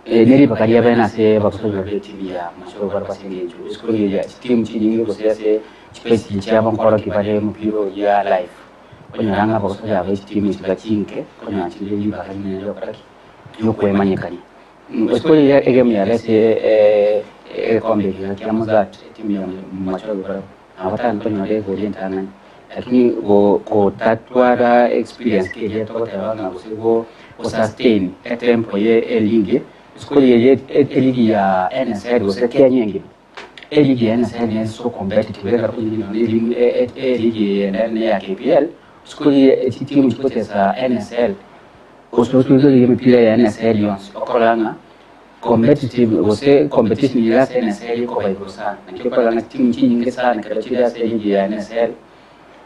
ne ribaka ria bene ase abagosomi baria be timu ya Bomachoge barabwo ase eng'encho isiko riria chitimu chinyinge gose ase chipage chiabo nkoroki bare omopira oria live, okonyora ng'a abagosomi aba be chitimu echi iga chinke, okonyora chinde ribaka rinene riokora ki? Riokwemanyekania. Isiko riria egemu yare ase egekombe ekiya kia Mozzart, etimu ya Bomachoge barabwo. Nabo tari konyora egori entang'ani, lakini gotatwara experience keria togoteba ng'a gose go sustain etempo ye eligi, isiko riria eligi ya NSL gose Kenya engima, eligi ya NSL nere so competitive ekero konyora nonya eligi eye ende ya KPL, isiko riria chitimu chigochesa NSL, gose otugerie emepira ya NSL yonsi, okorora ng'a Competitive gose competition ere ase NSL ekoba igoro sana. Naki okorora ng'a chitimu chinyinge sana ekero chire ase eligi ya NSL,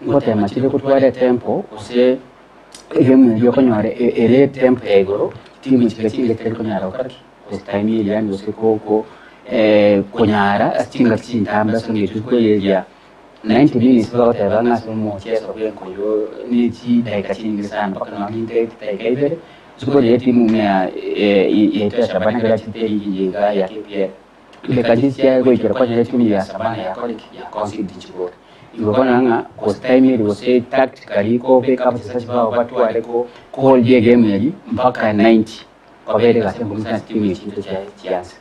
ngotema chire gotwara etempo gose egemu eria okonyora ere etempo ya igoro, chitimu chiria chinge chitari konyara gokora ki? Gostahimili yaani gose ko ko konyara ase chingaki chintambe ase eng'encho chikoyeria 90 minutes bagoteba ng'a ase omocheso bwa enkoyo ne chidaika chinyinge sana mpaka nonye ninte chidaika ibere, Isiko riria etimu buna yaito ya Shabana ekero yachete eligi iga ya KPL, chidakika chiria goikera kwanyora etimu ya Shabana yakora ki? Ya concede chigori. Igo okonyora ng'a gose time eria gose tactically kobeka abachesaji bao batware ko hold egame eria mpaka 90 kwabere egasi enkong'u sana ase timu echi chinto chianse.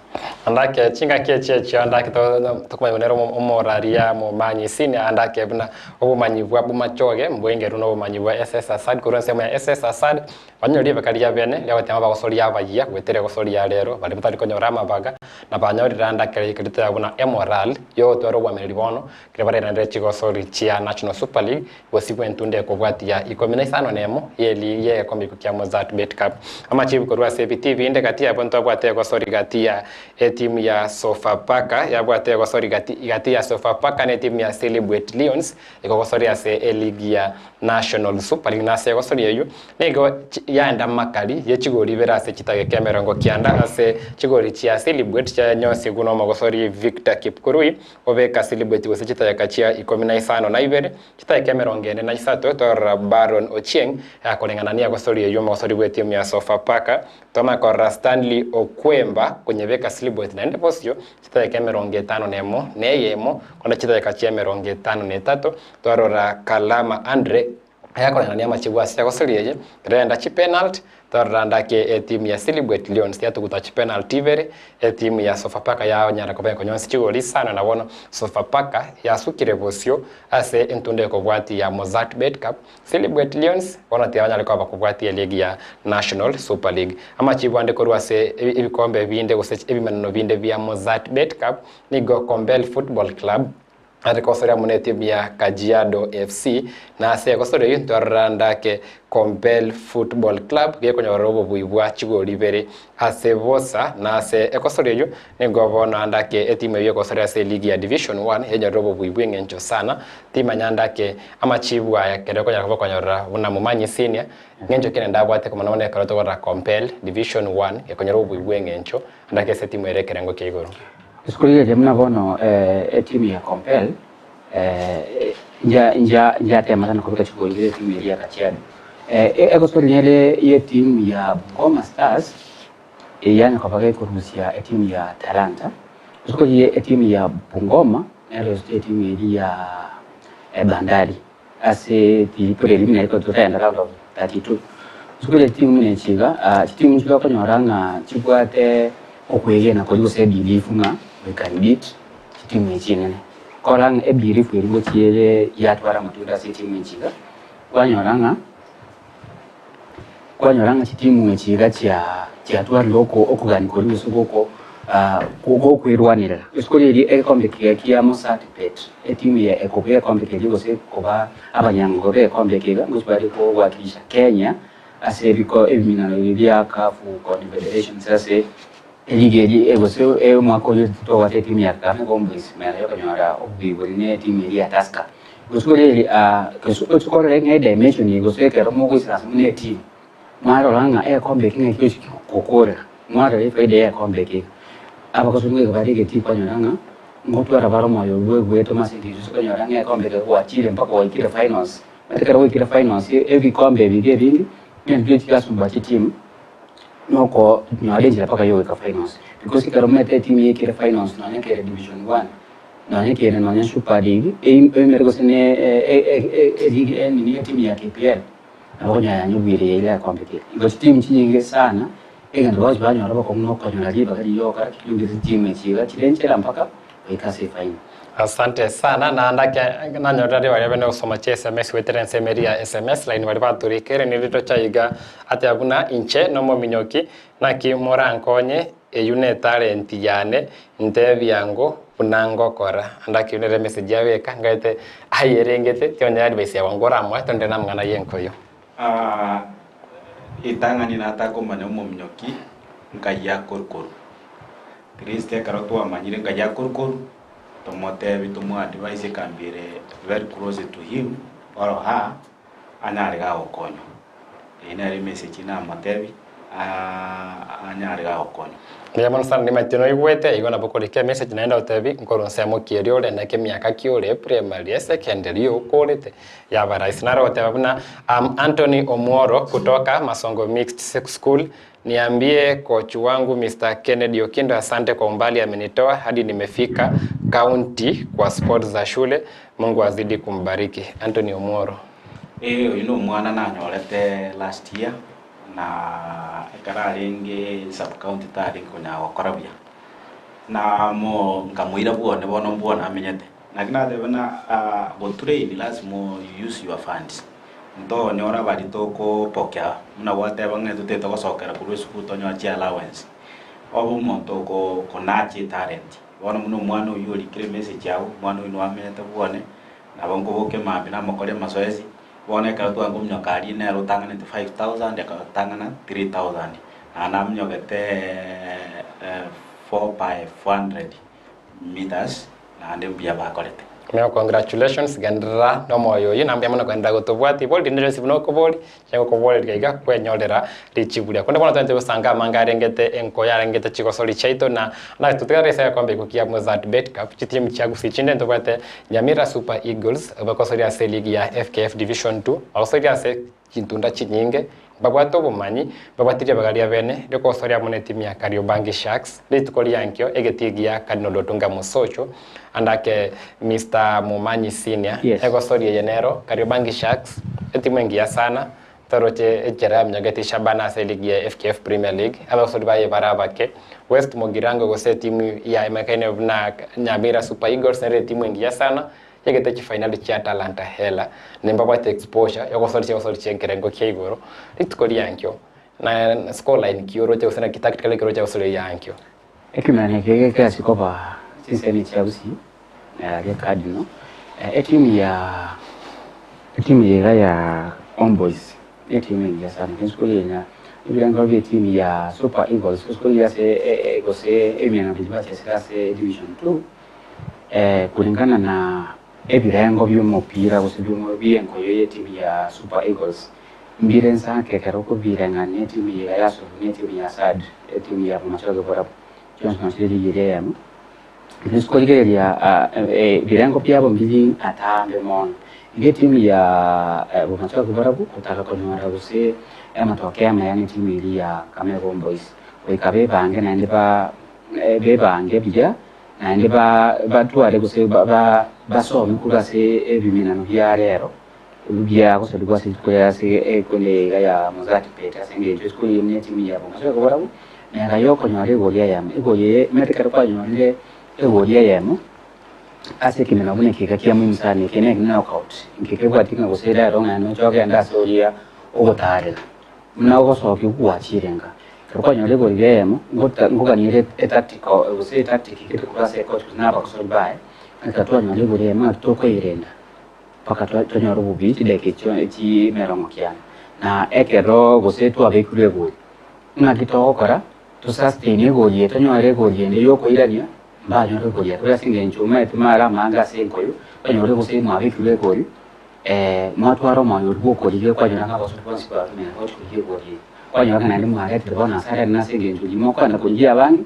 Andake chingaki echi echio andake tokomanya buna ere omoraria momanyi senior andake buna obomanyi bwa bomachoge mboingerwe nobomanyi bwa SS Assad korwa ensemo ya SS Assad Banyore ribeka ria bene riagotema abagosoria abayia goetera egosoria rero, baria batari konyora amabaga, na banyorire ande akere ekerito yabo buna emoral yogotwara obwameneri bono, ekero barairanere chigosori chia National Super League gosibwa entunda ekobwatia ikomi na isano na emo ye ligi y'egekombe kia Mozzart Bet Cup. Amachibu korwa ase ebitii binde gati yabo ntwabwate egosori gati ya etimu ya Sofapaka yabwate egosori gati gati ya Sofapaka na etimu ya Silibwet Lions Ekogosoria ase eligi ya National Super League na ase egosoria eyio nigo yaenda makari ye chigori ibere ase chitageka emerongo kianda ase chigori chia Silibwet chianyosigwe nomogosori Victor Kipkurui obeka Silibwet gose chitageka chia ikomi na isano na ibere chitageka emerongo ene na isato twarora Baron Ochieng akoreng'ana negosoria eyio omogosori bw'etimu ya Sofapaka Twamanya korora Stanley Okwemba konyebeka. Silibwet naende bosio chidakika emerongo etano nemo na eyemo korende chidakika chia emerongo etano na etato twarora Kalama Andre Ayakoreng'ania amachibu ase egosoria eye, renda chipenalty, torora ndake etimu ya Silibwet Lions yatuguta chipenalty ibere, etimu ya Sofapaka yanyara koba ekonyonsi chigori isano na bono Sofapaka yasukire bosio ase entunda ekobwatia ya Mozzart Bet Cup, Silibwet Lions bono tibanyare koba bakobwatia eligi ya National Super League. Amachibu ande korwa ase ebikombe binde gose ebimeneno binde bia Mozzart Bet Cup nigo Kombel Football Club Ase gosoria amo netimu ya Kajiado FC, na ase egosoria eyio ntwarora ndake Kompel Football Club gekonyorera obobui bwa chigori ibere ase bosa, na ase egosoria eyio nigo bono ndake etimu eyio egosoria ase eligi ya Division One yenyorire obobui bw'eng'encho sana. Timanya ndake amachibu aya kere okonyara koba okonyorera buna Momanyi Senior, ng'encho ki naende abwate mono mono ekero tokorora Kompel Division One gekonyora obobui bw'eng'encho ndake ase etimu ere ekerengo kia igoro. Isiko riria buna bono etimu ya Compel nchiatema sana kobeka chigoli ase etimu eria ya Kajiado. Egosori nere ye etimu ya Bungoma Stars yanya koba gekorusia etimu ya Talanta. Isiko riria etimu ya Bungoma nero erusetie etimu eria ya Bandari ase preliminary totagenda round of 32. Isiko riria chitimu buna echi iga, chitimu nchire okonyora ng'a chibwate okwegena koria gose ebelief ng'a we can beat chitimu echi chinene. Korora ng'a ebelief eria ngochia ere yatwara amatunda ase etimu echi iga, kwanyora ng'a kwanyora ng'a chitimu echi iga chia chiatwarire oko okogania koria gose goko gokwerwanerera. Rituko riria egekombe kiaye kia Mozzart Bet, etimu ya ekobua egekombe keria gose koba abanyangogo b'egekombe eke iga ngochia bare kowakilisha Kenya ase ebiko ebiminano ebi bia CAF Confederations ase eligi eri gose omwaka oyio tobwate etimu ya Kakamega Homeboyz mera yokonyora oboibori ne etimu eria ya Tusker. Rituko riria ochi korora ng'a edimension eye gose ekero mogoisaransa buna etimu mwarora ng'a egekombe eke ng'aki gochi gokorera, mwarora efaida ya egekombe eke iga. Abagosori nigo bare egetii kwanyora ng'a ngotwara bare omoyo bwe gwetoma ase engencho gose kwanyora ng'a egekombe eke gwachire mpaka gwaikire finals. Omanyete ekero gwaikire finals ebikombe ebi iga ebinge, ebinto chigasumba chitimu nokonyora enchera mpaka yogoika finals. Because ekero omanyete etimu yaikire finals nonya kere division one, nonya kere nonya super league, eimere gose ne eligi enini etimu ya KPL, nabo okonyora yanyobwire yaira egekombe keria. Igo chitimu chinyinge sana, egento bagochi banyora bokong'u nokonyora ribaga riria ogokora ki, riunge chitimu echi iga chire nchera mpaka goika ase efinal. Asante sana, naende ake nanyorire ribaga riabe nogosoma chi sms goetera ensemo eria ya sms line baria batorikere nirito chaiga ateba buna inche nomominyoki naki morankonye eywo netalenti yane ntebia ngo buna ngokora ande ake eywo nere emessage yabeka ngaete ayerengete tionye advice yago ngoramoe tonde namang'ana yenkoyo. Aa ritang'ani natakomanya omominyoki nkai akorukoru. Kristo ekero twamanyire ngai akorukoru, tomotebi tomoadvise ekambi ere very close to him or her anyare gagokonywa. Eye nere emessage namotebi anyare gagokonywa. Mbuya mono sana nimanyete noigwete, igo nabo okorika emessage naende otebi nkorwa nsemo ki eria ore naki emiaka ki ore eprimary, esecondary okorete yaba rahisi. Naro ogoteba buna am Anthony Omworo kutoka Masongo Mixed School Niambie coach wangu Mister Kennedy Okindo asante kwa umbali amenitoa hadi nimefika county kwa sports za shule Mungu azidi kumbariki. Anthony Omworo. Ee oyio nomwana nanyorete last year na ekero arenge sub county tarenge konyara gokora buya na mo nkamoira bwone bono mbwone amenyete naki nateba ng'a gotrain lazima you use your funds. Ntonyora baria tokopokea buna gwateba ng'a intwe titogosokera korwa esukuru tonyore chiallowance, obe omonto okonacha etalent. Bono buna omwana oyio orikire emessage agwo, omwana oyio nwamenyete bwone, nabo nkoboka emambia namokoria amazoezi, bono ekero twakominyoka aria nere otang'anete 5000 akatang'ana 3000, naende naminyogete 4 by 400 meters. Naende mbuya bakorete. Meo congratulations genderera nomoyo oyio na mbuya mono kogenderera gotobwatia bori rinde rionsi buna okobori inche ngokoboreria iga kwenyorera richibu riao korende bono twensi gosanga amanga arengete enkoyo arengete chigosori chiaito na na totigare ase egekombe ekio kia Mozzart Bet Cup chitimu chia gusii chinde ntobwate Nyamira Super Eagles bagosoria ase eligi ya FKF Division 2 bagosoria ase chintunda chinyinge. Mbabwate obomanyi, mbabwate ribaga ria bene riokogosoria amo netimu ya Kariobangi Sharks rituko riankio egetii gia Cardinal Otunga Mosocho ande ake Mister Momanyi Senior. Yes. Egosoria eye nero Kariobangi Sharks etimu engiya sana toroche echera yaminyogete Shabana ase eligi ya FKF Premier League abagosori baye bare abake West Mugirango gose etimu ya emekaine buna Nyamira Super Eagles nere etimu engiya sana Yegete chifainali chia Talanta Hela, ne mbabwate exposure yogosoria chigosoria chi'ekerengo kia igoro rituko riankio, na scoreline ki oroche gose naki tactically ki oroche gosoria yankio. Ekimenyano eke gekeasi koba chinsemi chia Gusii aria Cardinal, etimu ya etimu iga ya Homeboyz ne etimu engiya sana esukuru eye ebirengo bia etimu ya Super Eagles esukuru eye ase gose ebimenyano biria bachesire ase division two. Kulingana na ebirengo bi'omopira gose bi'enkoyo y'etimu ya Super Eagles, mbire nsanke ekero okobireng'ania etimu eye ya Yasuf na etimu ya Sad, etimu ya Bomachoge Borabu, chionsi nonsi chire ligi eria eyemo. Rituko korigereria ebirengo biabo mbiri atambe mono. Iga etimu ya Bomachoge Borabu gotaka konyora gose amatokeo amaya na etimu eria ya Kakamega Homeboyz, goika bebange naende bebange buya. Naende batware gose basome korwa ase ebiminano bia rero bia gosorigwa ase rituko ria ase ekunde eye iga ya Mozart Bet ase engencho esukuru eye netimu yabo gose barabwo nega yokonyora egori eyemo. Egori eye omanyete ekero kwanyorire egori eyemo ase ekeminano buna eke iga kia muhimu sana eke ne knockout inki kebwati ng'a gose rero ng'a noche ogende ase oria ogotarera. Buna ogosokia gwachire nka, ekero kwanyora egori eyemo, ngogania ere etactical gose etactic gete korwa ase ecoach gose na abagosori baye, ng'a ekero twanyora egori eyemo ng'a tokoyerenda mpaka tonyore obobii chidakika echio emerongo kianda. Na ekero gose twabekirwe egori, ng'aki togokora tosustain egori eye tonyore egori ende yokoirania, mbanyore egori eye ase eng'encho omanyete mare amange ase enkoyo, onyore gose mwabekirwe egori. Mwatwara omoyo oria bw'okorigia, kwanyora ng'a abasubati bonsi batumire gochia korigia egori eye. Kwanyora ng'a naende mwaretire bono ase arene ase engencho riria mokogenda korigia abange,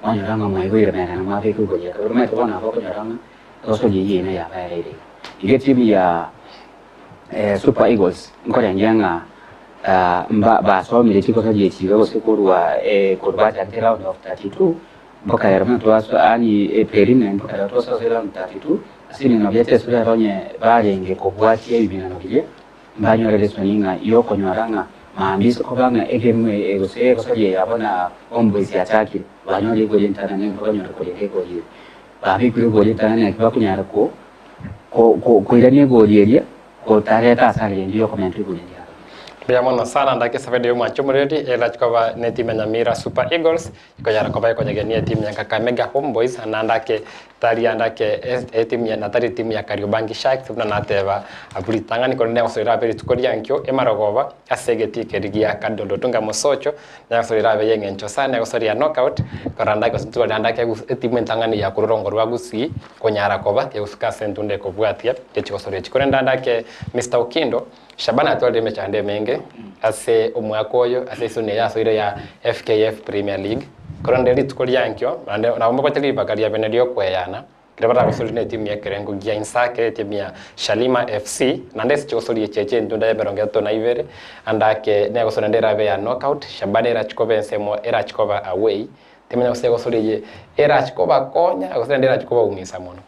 mwanyora ng'a mwaigoire mega na mwabeka egori eye. Ekero omanyete bono nabo okonyora ng'a egosori eyio yaino yabaereire iga. Iga etimu ya Super Eagles nkorengia ng'a basomire chigosori echi iga gose korwa korwa bachakete round of 32 Mpaka rero buna twasoa, yaani preliminary mpaka rero twasoa ase round 32, ase ebiminwa bia Jesu rero onye barenge kobwatia ebiminano biria, mbanyorere esoni ng'a yokonyora ng'a mambia ase koba ng'a egemu eye gose egosori eye yabo na Homeboyz yachakire, banyore egori entang'ani naki bakonyora korenda egori eria. Babekire egori entang'ani naki bakonyara ko ko koirania egori eria gotareta asara rende yokomenta egori eria. Mbuya mono sana ndake Safari y'omwancho omoreri erachi koba netimu ya Nyamira Super Eagles Ekonyara koba ekonyegenia etimu ya Kakamega Homeboyz naende ake tari ande ake etimu ya na tari etimu ya Kariobangi Sharks buna nateba abwo ritang'ani korende nagosorera abe rituko riankio emarogoba ase egetii keria gia Kadondo Tunga Mosocho nagosorera abe yeng'encho sana egosoria knockout korende ake gose ntibari ande ake etimu entang'ani ya korwa orongo rwa Gusii konyara koba kegosuka ase entunda ekobwatia gechigosoria echi korende ande ake Mister Okindo Shabana atwarire emechando emenge ase omwaka oyo ase esoni eye asoire ya FKF Premier League, korende rituko riankio naende nabo mbabwate ribaga ria bene riokweyana ekero baragosorie na etimu y'ekerengo gia Insake, etimu ya Shalima FC, naende ase chigosoria echi echi entunda ya emerongo etato na ibere, ande ake negosoria naende erabe ya knockout, Shabana erachi koba ensemo erachi koba away, timanya gose egosoria eye erachi kobakonya gose naende erachi kobaumisa mono.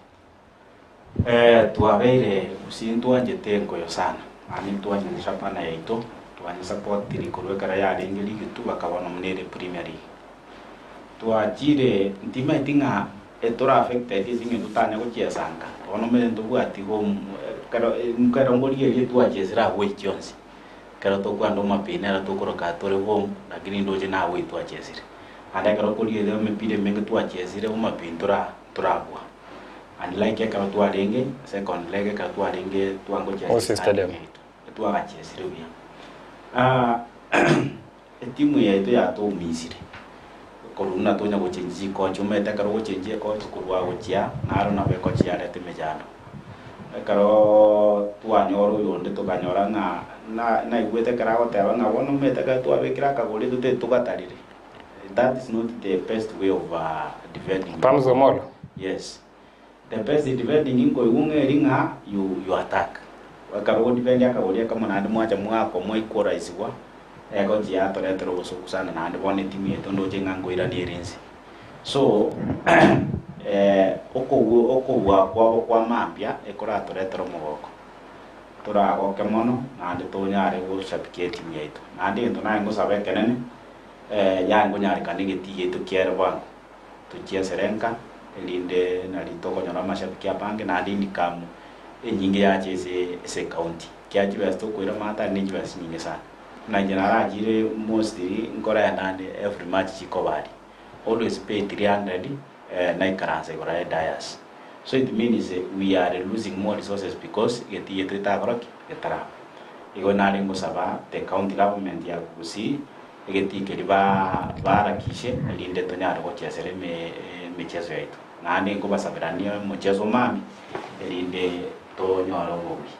Twabeire gusii ntwanchete enkoyo sana, naende ntwanchete Shabana yaito, twanyesapotiri korwa ekero yarenge ligi two mpaka bono buna ere premier league. Twachire ntimaeti ng'a etore affected ase eng'encho totanya gochiesa nka, bono omanyete ntobwati home ekero ekero nkorigereria twachesire away chionsi, ekero tokwenda omapina ero tokoroka tore home lakini ndoche na away twachesire. Naende ekero okorigereria emepira emenge twachesire omapina tora torabua. And like ekero twarenge second leg ekero twarenge twangochia ase Gusii Stadium. stadium yaito etwagachesire buya. Ah, etimu yaito yatoumisire korwa buna tonya gochenji chikochi omanyete ekero ogochenji ekochi korwa gochia naro nabo ekochi yareta emechando. Ekeroo twanyora oyonde tokanyora ng'a na naigwete ekero agoteba ng'a bono omanyete ekero twabekire akagori totari togatarire. That is not the best way of defending. Pams Omolo. Yes. The best defending nkoigwa ng'a eri ng'a you, you attack. Ekero ogodefend akagori akamo naende mwacha mwakwa mwaequalisigwa, Egochia yatoretera obosoku sana naende bono etimu yaito ndoche ng'a nkoirania ere inse. So okobua kwabo kwa mambia ekoratoretere omogoko. Toragoke mono naende tonyare goshabikia etimu yaito. Naende egento naye ngosaba ekenene, yaye nkonyarekana egetii giaito kiere bwango, tochiesere nka erinde nari tokonyora amashabiki abange naende income enyinge yacha ase ase ecounty. Ekiagera chibesa tokoira maatari ne chibesa chinyinge sana. Buna inche narachire mostly nkorenda ande every match chikoba aria, always pay 300 naikaransa igoro ya edayas. So it means we are losing more resources because egetii gieto getakora ki? Getaraba. Igo nare ngosaba the county government ya Gusii egetii keria ba baharakishe erinde tonyare gochesera eme emicheso yaito. Naende nkobasaberania omocheso omambia erinde tonyore obobui.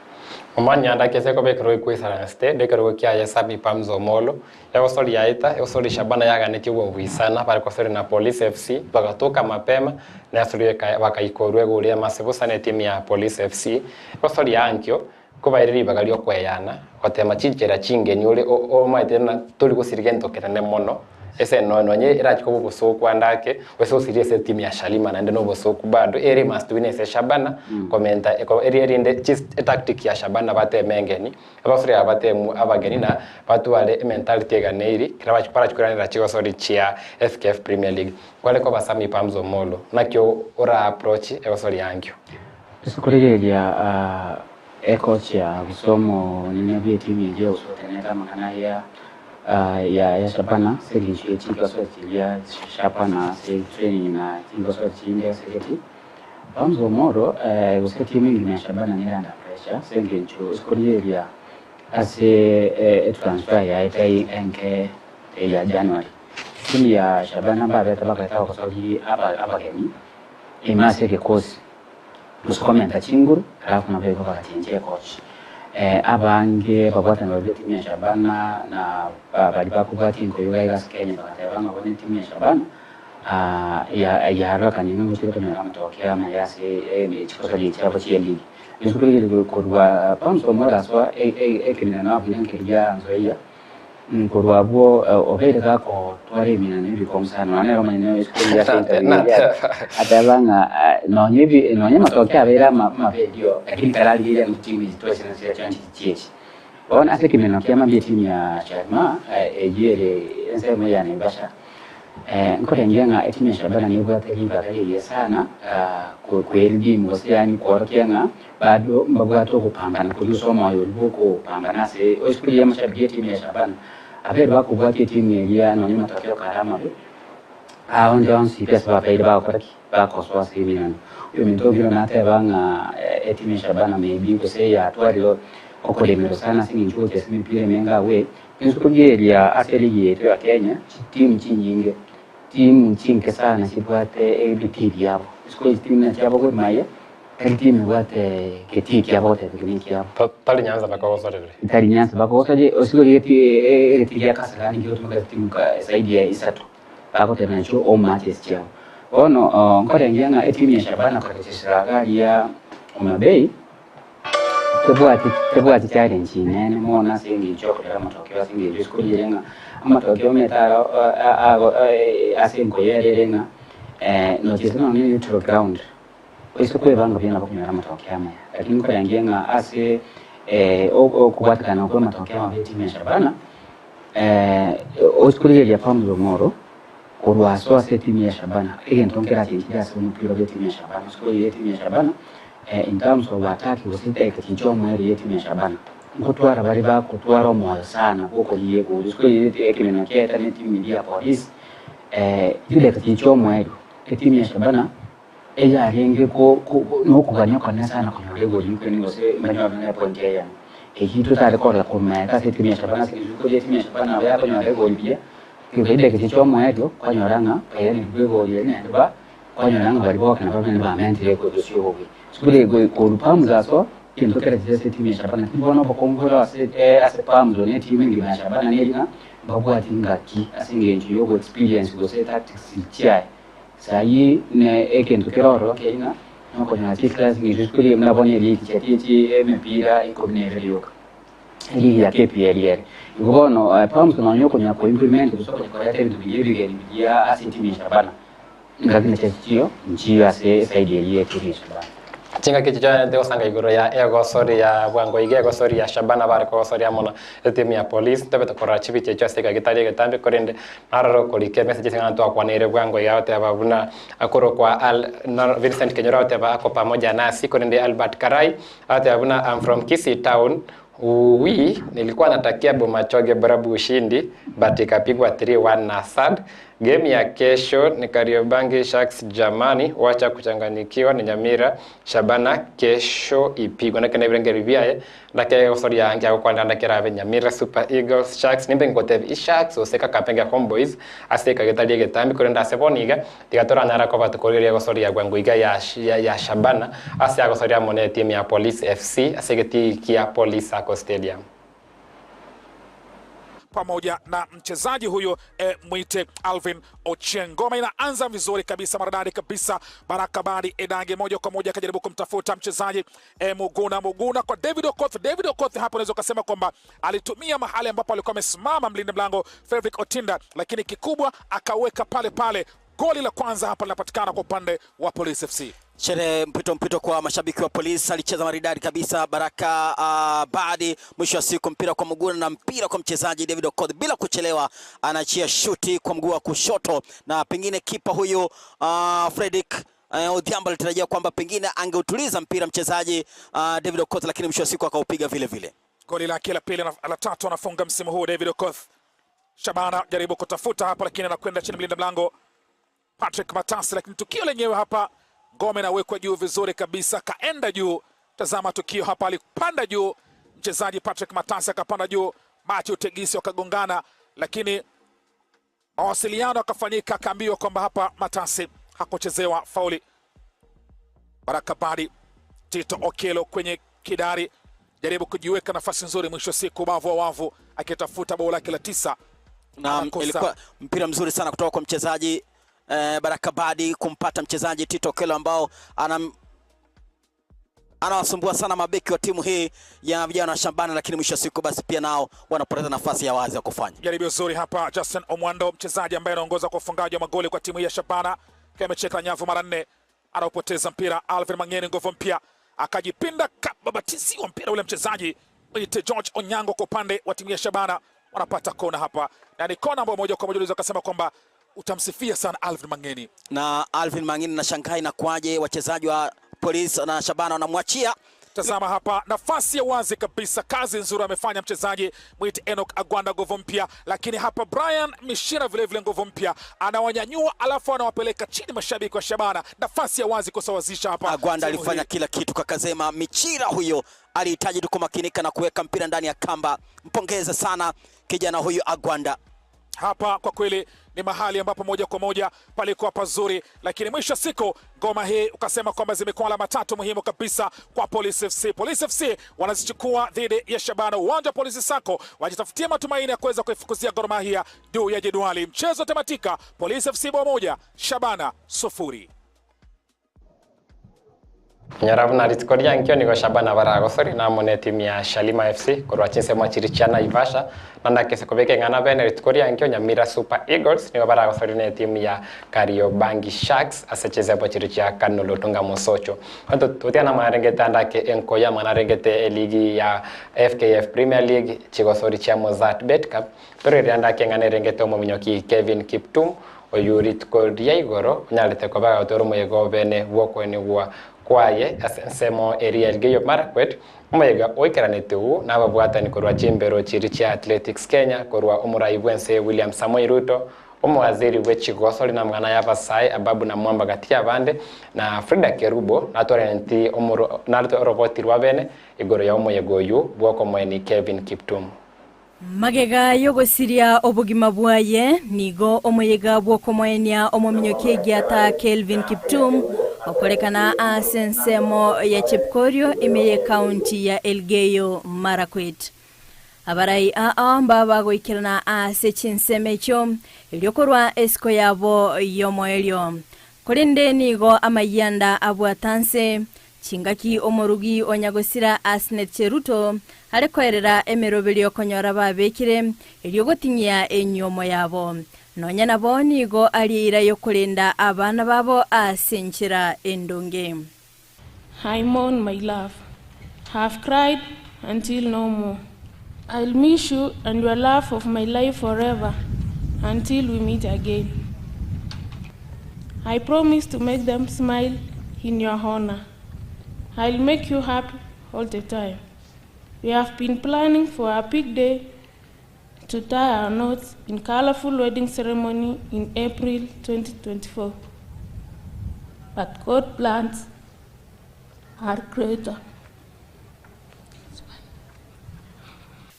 Omanyanda kese koba ekerogo ekweisaransete, na ekerogo kiaye Sami Pamzo Omolo, egosori yaeta, egosori Shabana yaganetie obobui sana, bare kosori na Police FC, bagatoka mapema, na esori eka bakaikorwa egori y'amase bosa na etimu ya Police FC. Egosori ya ankio, kobaire ribaga riokweyana, gotema chinchera chingeni ore omaete ng'a tori gosiria gento kenene mono, ese nonye erachie koba obosoku ande ake, gose osirie ase etimu ya Shalima naende na obosoku bado, ere must win ase Shabana, komenta eri erinde chis etactic ya Shabana bateme engeni, abasore aba batemu abageni na batware ementality eganeiri, ekero bachia barachie koranera chigosori chia FKF Premier League. Kware koba Sammy Pamzo Omollo, naki ora approach egosori ya ankio? Ase korigereria ecoach ya gose omonene bw'etimu eria ogosotenete amang'ana aya ya Shabana ase engencho ye chingoso chiria Shabana ase training na chingoso chinde ase geti. Pamzo Omollo gose etimu engima ya Shabana nere under pressure ase engencho ase korigereria ase etransfer yaye enke ya January. Etimu ya Shabana mbabete bakaeta abagosogi abageni ime ase egekosi. Gose komenta chinguru, alafu naboigo bagachenchia ecoach. Abange babwatani baria b'etimu ya Shabana na baria bakobwatia enkoyo iga iga ase Kenya bagateba ng'a bono etimu ya Shabana yarorekanirie ng'a ngochire konyora amatokeo amaya ase chikosori chiabo chie league. Rituko riria korwa Pams Omoro asoa ekeminano abuya nkeria Nzoia. Korwa abwo obeire gakotwara eminano ebikong'u sana, nonya nere omonyene isiko riria ase interview eria ateba ng'a nonya ebi nonya amatokeo abeire amabe erio, lakini kararigereria ng'a chitimu echi twachire nachio chiacha nchichi echi. Bono ase ekeminano kia mambia etimu ya Sharma eyio ere ensemo ya Naivasha, nkorengia ng'a etimu ya Shabana nebwate ribaga rigiya sana kweredeem gose yaani kworokia ng'a Bado mbabwate okopambana koria ase omoyo oria bw'okopambana ase esukuru y'amashabiki y'etimu ya Shabana. Abere bakobwatia etimu eria nonya amatokeo kare amabe, aonde onsi pi ase babeire bagokora ki? Bakosoa ase eminano. Oyominto Ogilo nateba ng'a etimu ya Shabana maybe gose yatwarire okoremerwa sana ase eng'encho gochia ase emepira emenge away. Esukuru eria ase eligi yaito ya Kenya, chitimu chinyinge, timu chinke sana chibwate ebitii biabo. Esukuru chitimu nachiabo Gor Mahia. Tari timu ebwate getii kiabo goteba eke nekiabo. Tari Nyanza bakogosorire. Tari Nyanza bakogosorire ase egetii egetii gia Kasarani ngegotumeka timu zaidi ya isato bagoteba nachio home matches chiabo. Bono nkorengia ng'a etimu ya Shabana korechesera iga aria Homa Bay tebwati tebwati challenge inene mono ase eng'encho yokorera amatokeo ase eng'encho isiko riire ng'a amatokeo omanyete aro ase enkoyo ere ere ng'a nochese nonya neutral ground. Oise kwebanga buya nabo okonyora amatokeo amaya. Lakini nkorengie ng'a ase okobwatekana okwo amatokeo amabe etimu ya Shabana, oise korigereria Pamzo Omoro korwa aso ase etimu ya Shabana, egento nkerachenchire ase omopira bwa etimu ya Shabana. Ase korigereria etimu ya Shabana in terms of attack gose chidakika chiria chia omoerio ya etimu ya Shabana, nkotwara bare bagotwara omoyo sana bwokorigia egoli. Ase korigereria ekemenwa kiaeta na etimu eria ya Police, chidakika chiria chia omoerio, etimu ya Shabana Eyarenge nokogania okonene sana konyora egori ikomi gose mbanyore nonya epointi eyemo. Eyio totare korora komaete ase etimu ya Shabana ase eng'encho rituko ria etimu ya Shabana nabo yakonyora egori buya, goika chidakika chiria chi'omoerio kwanyora ng'a bairanerigwe egori eria naende ba kwanyora ng'a baria boka nabo banyene bamentire egori gose obobui. Sukuru eye korwa Palms aso egento kerachiche ase etimu ya Shabana lakini bono obokongu bore ase ase Palms one etimu engima ya Shabana neri ng'a mbabwati ngaki ase eng'encho ya ogo experience gose tactics chiaye. Saii ne egento kere ororo nkeri ng'a nokonyora chiclass ng'encho rituko riria buna bono eriiki chiatige chi emepira ikomi na ebere yoka. Eligi ya KPL ere. Igo bono Palms nonya okonya ko implement gose okonya koreta ebinto biria ebigeni biria ase etimu ya Shabana, ngaki nache chiyo nchiyo ase eside eyio ya etimu ya Shabana. Chingaki echi chiaye gosanga igoro ya egosori ya bwango iga egosori ya Shabana bare kogosoria mono etimu ya Police ntobete korora chibicha echio ase egetari egetambe korende naroro okorika emessage ase ng'a twakwaneire bwango iga agoteba buna akorokwa Al Vincent Kenyoro agoteba ako pamoja nasi korende Albert Karai agoteba buna I'm from Kisii town Wuuwii nilikuwa natakia Bomachoge Borabu ushindi but ikapigwa 3-1 na Sad. Game ya kesho ni Kariobangi Sharks jamani, wacha kuchanganyikiwa ni Nyamira Shabana kesho ipigwe. Naki nebirengeri biaye ndake gosoria ange agokwanera ndake erabe Nyamira Super Eagles Sharks nimbe ngotebi i Sharks gose Kakamega Homeboyz ase ekagetari egetambi korende ase bono iga tiga toranyara koba tokorigereria gosoria bwango iga ya ya Shabana ase agosoria amo ne etimu ya Police FC ase egetii kia Police Sacco Stadium. pamoja na mchezaji huyu e, mwite Alvin Ochieng. Ngoma inaanza vizuri kabisa, maridadi kabisa. Baraka Badi Edage moja kwa moja akajaribu kumtafuta mchezaji e, Muguna Muguna kwa David Okoth. David Okoth hapo unaweza ukasema kwamba alitumia mahali ambapo alikuwa amesimama mlinda mlango Fredrick Otinda, lakini kikubwa akaweka pale pale. Goli la kwanza hapa linapatikana kwa upande wa Police FC. Sherehe mpito mpito kwa mashabiki wa Polisi, alicheza maridadi kabisa Baraka uh, Badi. Mwisho wa siku mpira kwa mguu na mpira kwa mchezaji David Okoth, bila kuchelewa anaachia shuti kwa mguu wa kushoto, na pengine kipa huyu uh, Fredrick uh, Odhiambo alitarajia kwamba pengine angeutuliza mpira mchezaji uh, David Okoth, lakini mwisho wa siku akaupiga vile vile. Goli lake la pili la tatu anafunga msimu huu David Okoth. Shabana jaribu kutafuta hapa, lakini anakwenda chini mlinda mlango Patrick Matasi, lakini tukio lenyewe hapa ngome inawekwa juu vizuri kabisa, kaenda juu. Tazama tukio hapa, alipanda juu mchezaji Patrick Matasi akapanda juu, Matthew Tegisi wakagongana, lakini mawasiliano akafanyika, akaambiwa kwamba hapa Matasi hakuchezewa fauli. Baraka Badi Tito Okelo kwenye kidari, jaribu kujiweka nafasi nzuri, mwisho siku ubavu wa wavu akitafuta bao lake la tisa. Na ilikuwa mpira mzuri sana kutoka kwa mchezaji eh, Baraka Badi kumpata mchezaji Tito Okelo ambao anam anawasumbua sana mabeki wa timu hii ya vijana wa Shambani, lakini mwisho wa siku basi pia nao wanapoteza nafasi ya wazi ya kufanya. Jaribio zuri hapa Justin Omwando, mchezaji ambaye anaongoza kwa ufungaji wa magoli kwa timu hii ya Shabana, akiwa amecheka nyavu mara nne, anaopoteza mpira. Alvin Mangeni, nguvu mpya, akajipinda kababatiziwa mpira ule mchezaji Mwite George Onyango kwa upande wa timu ya Shabana, wanapata kona hapa, na ni kona ambayo moja kwa moja unaweza kusema kwamba utamsifia sana Alvin Mangeni. Na Alvin Mangeni na shangai inakuwaje wachezaji wa Polisi na Shabana wanamwachia. Tazama hapa nafasi ya wazi kabisa, kazi nzuri amefanya mchezaji mwite Enoch Agwanda, nguvu mpya. Lakini hapa Brian Mishira vilevile nguvu mpya, anawanyanyua alafu anawapeleka chini mashabiki wa Shabana. Nafasi ya wazi kusawazisha hapa. Agwanda Timu alifanya hii. kila kitu Kakazema. Michira huyo alihitaji tu kumakinika na kuweka mpira ndani ya kamba. Mpongeze sana kijana huyu Agwanda. Hapa kwa kweli ni mahali ambapo moja kwa moja palikuwa pazuri, lakini mwisho wa siku ngoma hii ukasema kwamba zimekuwa alama tatu muhimu kabisa kwa Police FC. Police FC wanazichukua dhidi ya Shabana, uwanja wa Polisi Sacco, wajitafutia matumaini ya kuweza kuifukuzia Gor Mahia juu ya jedwali. Mchezo tamatika, Police FC bao moja, Shabana sufuri. Nyora buna rituko ria nkio nigo Shabana baragosori na amo na etimu ya Shalima FC korwa chinsemo chiri chia Naivasha na ndakese kobeka eng'ana bene rituko ria nkio Nyamira Super Eagles nigo baragosori na etimu ya Kariobangi Sharks ase chinsemo chiri chia Kanolotunga Mosocho. Anto totiana marengete andake enkoya manarengete eligi ya FKF Premier League chigosori chia Mozzart Bet Cup torere andake eng'ana erengete omominyoki Kevin Kiptum oyu rituko ria igoro onyarete koba agotora omoyega obene bw'okoenigwa kwaye ase ensemo eria Elgeyo Marakwet omoyega oikeranete uu nababwatani korwa chimbero chiri chia Athletics Kenya korwa omorai bwense William Samoei Ruto omowaziri bwe chigosori na mang'ana ya abasae Ababu Namwamba gati abande na Frida Kerubo natwarenti omoro narete oroboti rwa bene igoro ya omoyega oyu bwokomoeni Kevin Kiptum. Magega y'ogosiria obogima bwaye nigo omoyega bw'okomoenia omominyoki egiata Kelvin Kiptum okorekana ase ensemo ya Chepkorio ime y'ekaunti ya Elgeyo Marakwet. Abarai aa mbabagoikerana ase chinsemo echio erio korwa esiko yabo y'omoerio. Korende nigo amayianda abwata nse. Chingaki omorugi o nyagosira Asneth Cheruto are koerera emeroberio konyora babekire erio goting'ia enyiomo yabo. Nonya nabo nigo arie eira y'okorenda abana babo ase enchera endonge. I mourn my love, have cried until no more, I'll miss you and your love of my life forever until we meet again. I promise to make them smile in your honor. I'll make you happy all the time. We have been planning for a big day to tie our knots in colorful wedding ceremony in April 2024. But God plans are greater.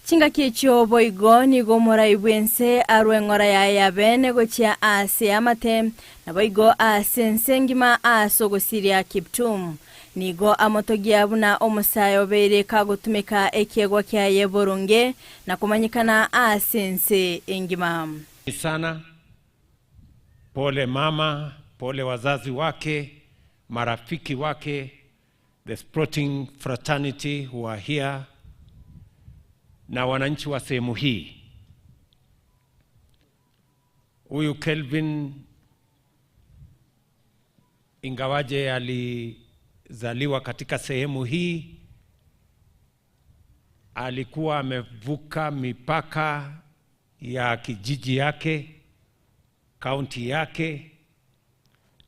Chingaki echio boigo nigo omorai bw'ense arue eng'ora yaye ya bene gochia aase amate, naboigo aase ense engima aase ogosiria Kiptum. Nigo amotogia buna omosae obeire kagotumeka ekiegwa kiaye boronge na komanyekana aase ense engima. Sana. Pole mama, pole wazazi wake, marafiki wake, the sporting fraternity who are here na wananchi wa sehemu hii. Huyu Kelvin ingawaje alizaliwa katika sehemu hii, alikuwa amevuka mipaka ya kijiji yake, kaunti yake,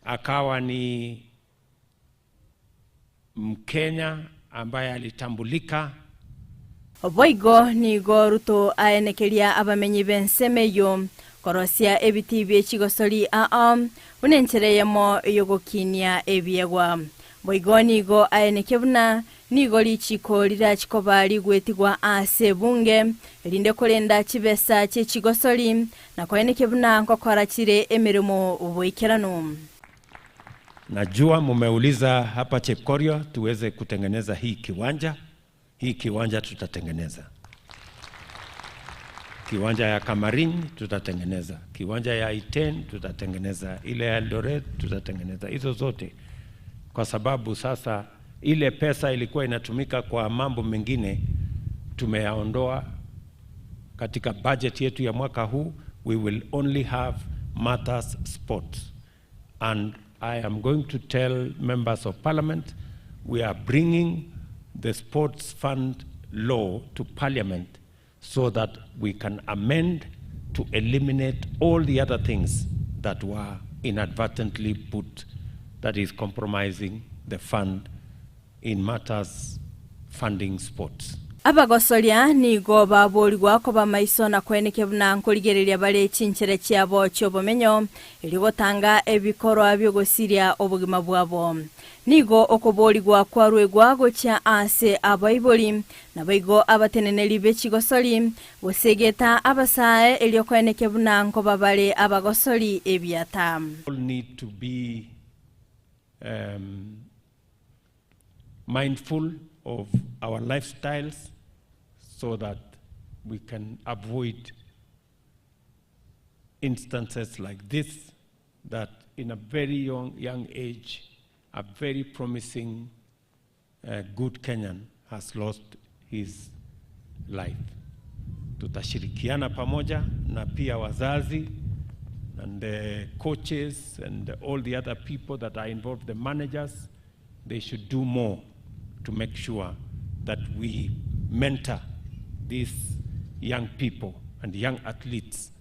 akawa ni Mkenya ambaye alitambulika. Boigo nigo Ruto aenekeria abamenyi b'ensemo eyio korosia ebitii bie chigosori aa buna enchera eyemo y'ogokinia ebiegwa. Boigo nigo aenekia buna nigo richiko rirachi koba rigwetigwa ase ebunge erinde korenda chibesa chie chigosori na koenekia buna nkokora chire emeremo boikeranu. Najua mumeuliza hapa Chepkorio tuweze kutengeneza hii kiwanja. Hii kiwanja tutatengeneza. Kiwanja ya Kamarin tutatengeneza, kiwanja ya Iten tutatengeneza, ile ya Eldoret tutatengeneza, hizo zote, kwa sababu sasa ile pesa ilikuwa inatumika kwa mambo mengine tumeyaondoa katika budget yetu ya mwaka huu. We will only have matters sports, and I am going to tell members of parliament we are bringing the sports fund law to parliament so that we can amend to eliminate all the other things that were inadvertently put that is compromising the fund in matters funding sports. Abagosoria nigo baborigwa koba maiso na koenekia buna nkorigereria bare chinchera chiabo chi'obomenyo, erio gotanga ebikorwa bi'ogosiria obogima bwabo. Nigo okoborigwa kwaruegwa gochia aase abaibori, naboigo abateneneri be chigosori, gose egeta abasae erio koenekia buna nkoba bare abagosori ebiata. All need to be um, mindful of our lifestyles so that we can avoid instances like this that in a very young, young age, a very promising uh, good Kenyan has lost his life. Tutashirikiana pamoja na pia wazazi and the coaches and all the other people that are involved, the managers, they should do more to make sure that we mentor these young people and young athletes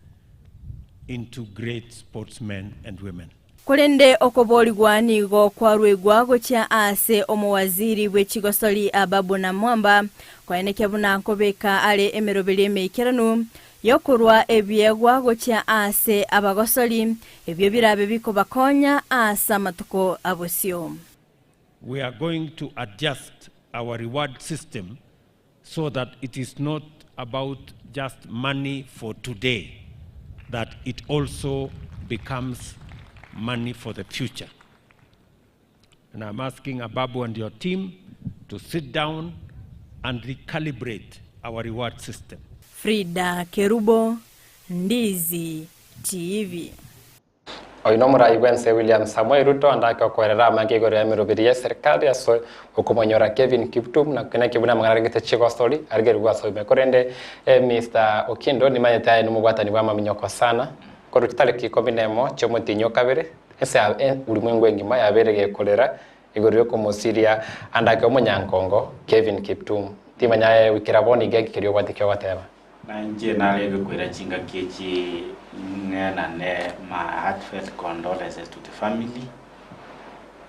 into great sportsmen and women. Korende okoborigwa nigo kwaruegwa gochia ase omowaziri bwe chigosori Ababu Namwamba, koenekia buna nkobeka are emeroberi emeikeranu yokorwa ebiegwa gochia ase abagosori, ebio birabe bikobakonya ase amatuko abosio. We are going to adjust our reward system so that it is not about just money for today, that it also becomes money for the future. And I'm asking Ababu and your team to sit down and recalibrate our reward system. Frida Kerubo, Ndizi TV. Oyo nomorai bwense William Samoei Ruto andake okoerera amange igoro ya emeroberi ya eserikali ase okomonyora Kevin Kiptum na naki buna amang'ana arengete chigosori arigerigwe ase oime. Korende Mister Okindo nimanyete aye nomobwatani bwa amaminyoko sana korwa chitariki ikomi na emo chiomotienyi okabere ense ya ulimwengu engima yabeire gekorera igoro yokomosiria andake omonyankongo Kevin Kiptum. Timanya aye goikera bono iga enki keria obwate kiogoteba. Na inche narenge koira chingaki echi ng'enane my heartfelt condolences to the family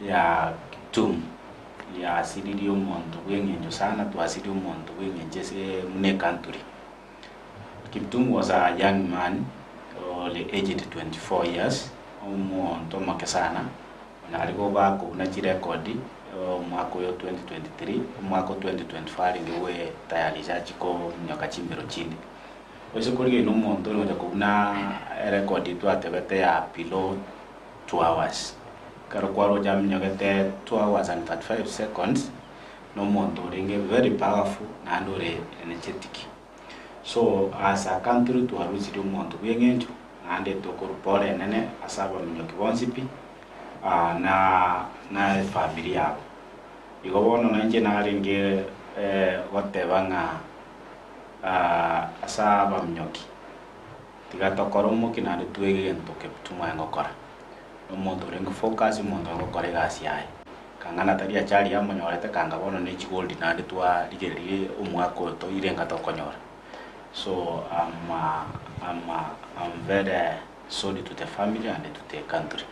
ya Kiptum yasiririe omonto bw'eng'encho sana twasirie omonto bw'eng'encho ase buna ecountry. Kiptum was a young man ore aged 24 years, omonto omoke sana, onare koba akobuna chirecord omwaka oyo 2023, omwaka o 2024 arenge goetayarisha achie kominyoka chimbero chinde. Oise korigereria na omonto ore gocha kobuna erecord twatebete ya below 2 hours. Ekero kwaroche aminyogete 2 hours and 35 seconds, na omonto orenge very powerful naende ore energetic. So as a country twarusirie omonto bw'eng'encho naende tokorwa pole enene ase abaminyoki bonsi pi na na efamiri yabo. Igo bono nainche narenge goteba ng'a ase abaminyoki tiga tokore omokia naende twege egento Kiptum aye gokora. Na omonto orenge focus, omonto ogokora egasi yaye. Kang'ana tari achari amonyorete kanga bono ne chigold naende twarigererie omwaka oyo toire enga tokonyora. So I'm very sorry to the family and to the country.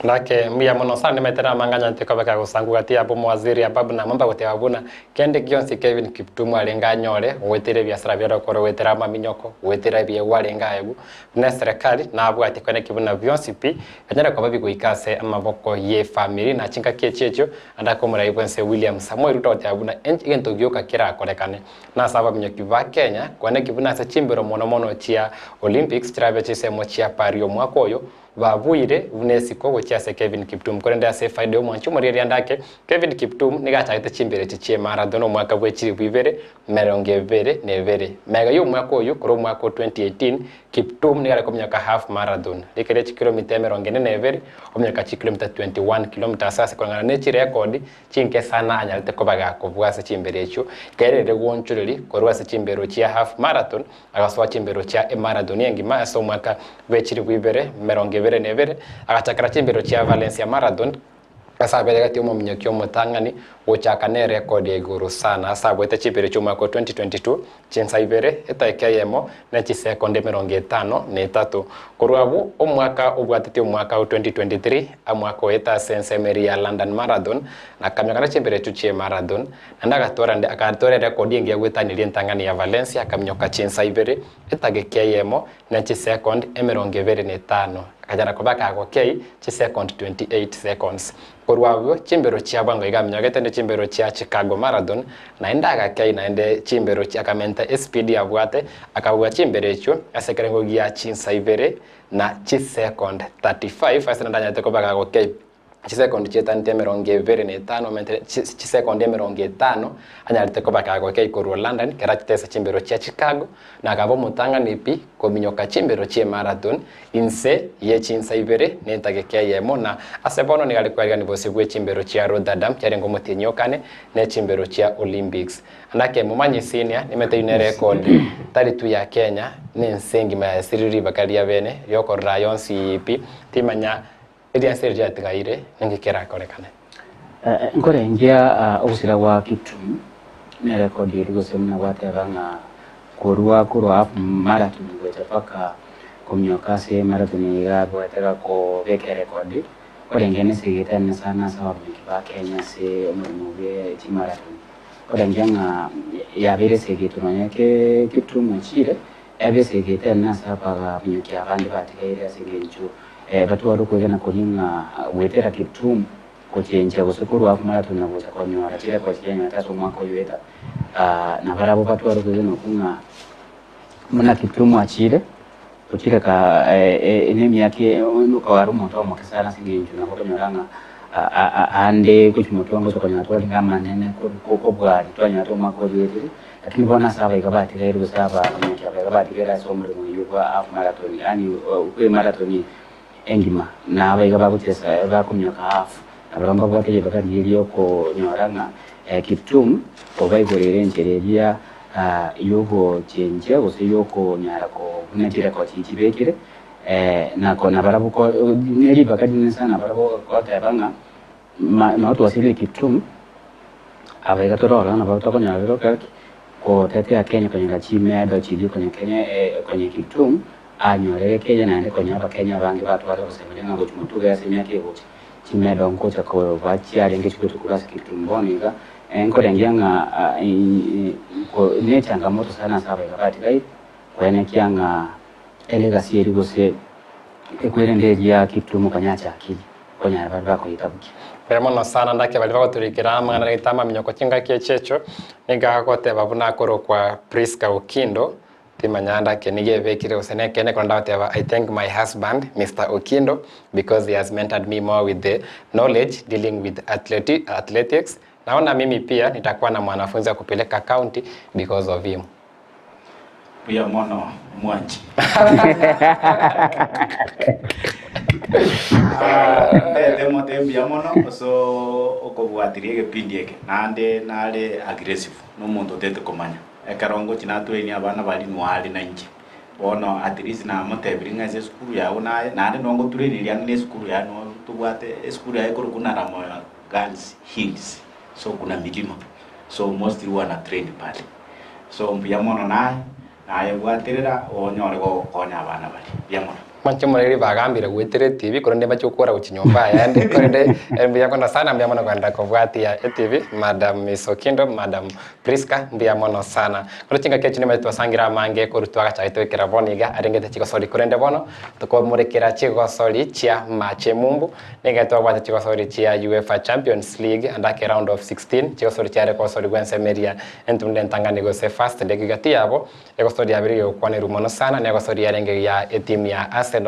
Nake mbuya mono sana nimaete namang'anya ntikobeka gosangu gati yabo omowaziri Ababu Namwamba goteba buna kende gionsi Kevin Kiptum arenge anyore goetera ebiasara biare okora goetera amaminyoko goetera ebiegwa arenge aegwe buna eserekari nabwati kweneki buna bionsi pi bianyare koba bigoika ase amaboko ye efamiri na chingaki echi echio ande ake omorai bwense William Samoei Ruto agoteba buna egento gioka kerakorekane nase abaminyoki ba Kenya kweneki buna ase chimbero mono mono chia Olympics chirabe chisemo chia Paris omwaka oyo babuire buna esiko gochia ase Kevin Kiptum. Korende ase efaida y'omwanchi omorieria ande ake, Kevin Kiptum nigo achagete chimbero echi chie marathon omwaka bwe chilifu ibere 22. Magega y'omwaka oyio korwa omwaka o 2018, Kiptum nigo are kominyoka half marathon, rikeri chikilomita 42, ominyoka chikilomita 21 kilometres ase koreng'ana ne chirekodi chinke sana anyarete koba gakobua ase chimbero echio. Kerere gwonchoreri korwa ase chimbero chia half marathon agasoa chimbero chia emarathon engima ase omwaka bwe chilifu 2022, agachakera chimbero chia Valencia Marathon ase abere gati omominyoki omotang'ani gochaka ne erekodi ya igoro sana ase abwete chimbero chia omwaka o 2022 chinsa ibere etaika eyemo ne chisekondi 53. Korwa abwo omwaka obwatete omwaka o 2023 amwaka oeta ase ensemo eria ya London Marathon na akamioka na chimbero echio chie marathon naende agatora nde agatora erekodi engiya goetaniria entang'ani ya Valencia akaminyoka chinsa ibere etageka eyemo ne chisekondi 25 akanyara koba kagokei chisekondi 28 seconds. Korwa abwo chimbero chia bwango iga aminyogete ne chimbero chia Chicago Marathon naende agakei naende chimbero chia akamenta espeed abwate akabua chimbero echio ase ekerengo gia chinsa ibere na chisekondi 35 ase naende anyarete koba kagokei chisekondi chietanete 25 omentire chisekondi 50 anyarete koba kagokei korwa London kera achete ase chimbero chia Chicago na akaba omotang'ani pi kominyoka chimbero chie marathon inse ye chinsa ibere na etageka eyemo na ase bono nigo are kwarigani bosio bwe chimbero chia Rotterdam chiarenge omotienyi okane ne chimbero chia Olympics. Andake momanyi senior nimete ine erekodi tari tu ya Kenya na ense engima yasirire ribaga ria bene riokorora aya onsi pi timanya erianse erio riatigaire ninki kerakorekane. Nkorengia ogosira gwa Kiptum nerekodi eria gose buna gwateba ng'a korwa korwa half marathon gocha mpaka kominyoka ase marathon eye iga abwate gakobeka erekodi korenge nesegete ene sana ase abaminyoki ba Kenya ase omoremo bwe chimarathon. Korenge ng'a yabeire esegete nonya ke Kiptum achire yabe esegete ene ase abaminyoki abande batigaire ase eng'encho batware okwegena koria ng'a goetera Kiptum gochenchia gose korwa half marathon na gocha konyora chirecord chiria anyorete ase omwaka oyo oeta na barabwo batware okwegena okwo ng'a buna Kiptum achire ochire ka nemiaka okogara omonto omoke sana ase eng'encho nabo okonyora ng'a ande gochia motwe ngocha konyora twarenge amanene kobua twanyora omwaka oria oetire lakini bono ase abaiga batigaire gose abaminyoki abaiga batigaire ase omoremo oyio bwa half marathon yaani bwa emarathon. Engima, na abaiga bagochesa bakominyoka half, na barabwo mbabwate ribaga riria ri'okonyora ng'a Kiptum obaigorere enchera eria y'ogochenchia gose y'okonyara kobuna chirecord chiria chibekire, na na barabwo ko ne ribaga rinene sana barabwo goteba ng'a ma noo twasirire Kiptum, abaiga tore ororo nabo tokonyora rero ki? Gotetea Kenya konyora chimedal chiria konya Kenya konya Kiptum. Anyorere Kenya naende konya Abakenya abange batware ogosemeria ng'a gochia motuga ase emiaka egocha, chimedal ngocha koba chiarenge chigocha korwa ase Kiptum. Bono iga nkorengia ng'a nechangamoto sana ase abaiga batigaire koenekia ng'a elegacy eria gose ekwerende eria Kiptum konya achakirie konyara bare bakoyetabukia. Mbuya mono sana ndake baria bagotorikera amang'ana naito amaminyoko chingaki echi echo, nigo agoteba buna akorokwa Prisca Okindo, Timanya ndake nigo ebekire gose nekeene ekero ndagoteba I thank my husband Mister Okindo because he has mentored me more with the knowledge dealing with athleti athletics naona mimi pia nitakuwa na mwanafunzi wa kupeleka county because of him. Mbuya mono mwanchi. Ndete mote mbuya mono ase okobwatiria egepindi eke naende nare aggressive na omonto otete komanya. Ekero ngochia natwenia abana baria nware nainche, bono at least namotebirie ng'a ase esukuru yago naye, naende noo ngotureniria ang'e na esukuru yaye noo tobwate esukuru yaye ekorokwa Naramoyo Girls Hills, so kuna milima, so mostly huwa na train pale. So mbuya mono naye, naye bwaterera onyore gokonya abana baria, mbuya mono. Mwanche omoreri bagambire goetera etibi korende mbache gokora gochia nyomba ayande korende mbuya mono sana mbuya mono kogenda kobwatia etibi madam Miss Okindo madam Prisca mbuya mono sana korende chingaki echi nimanyete twasangire amange korwa twagachagete goikera bono iga arengete chigosori korende bono tokomorekera chigosori chia mache mumbu nigo twabwate chigosori chia UEFA Champions League ande ake round of 16 chigosori chiare gosorigwa ensemo eria entunde entang'ani gose first leg gati yabo Egosori yabere gegokwanerwa mono sana negosoria yarenge ya etimu ya Arsenal.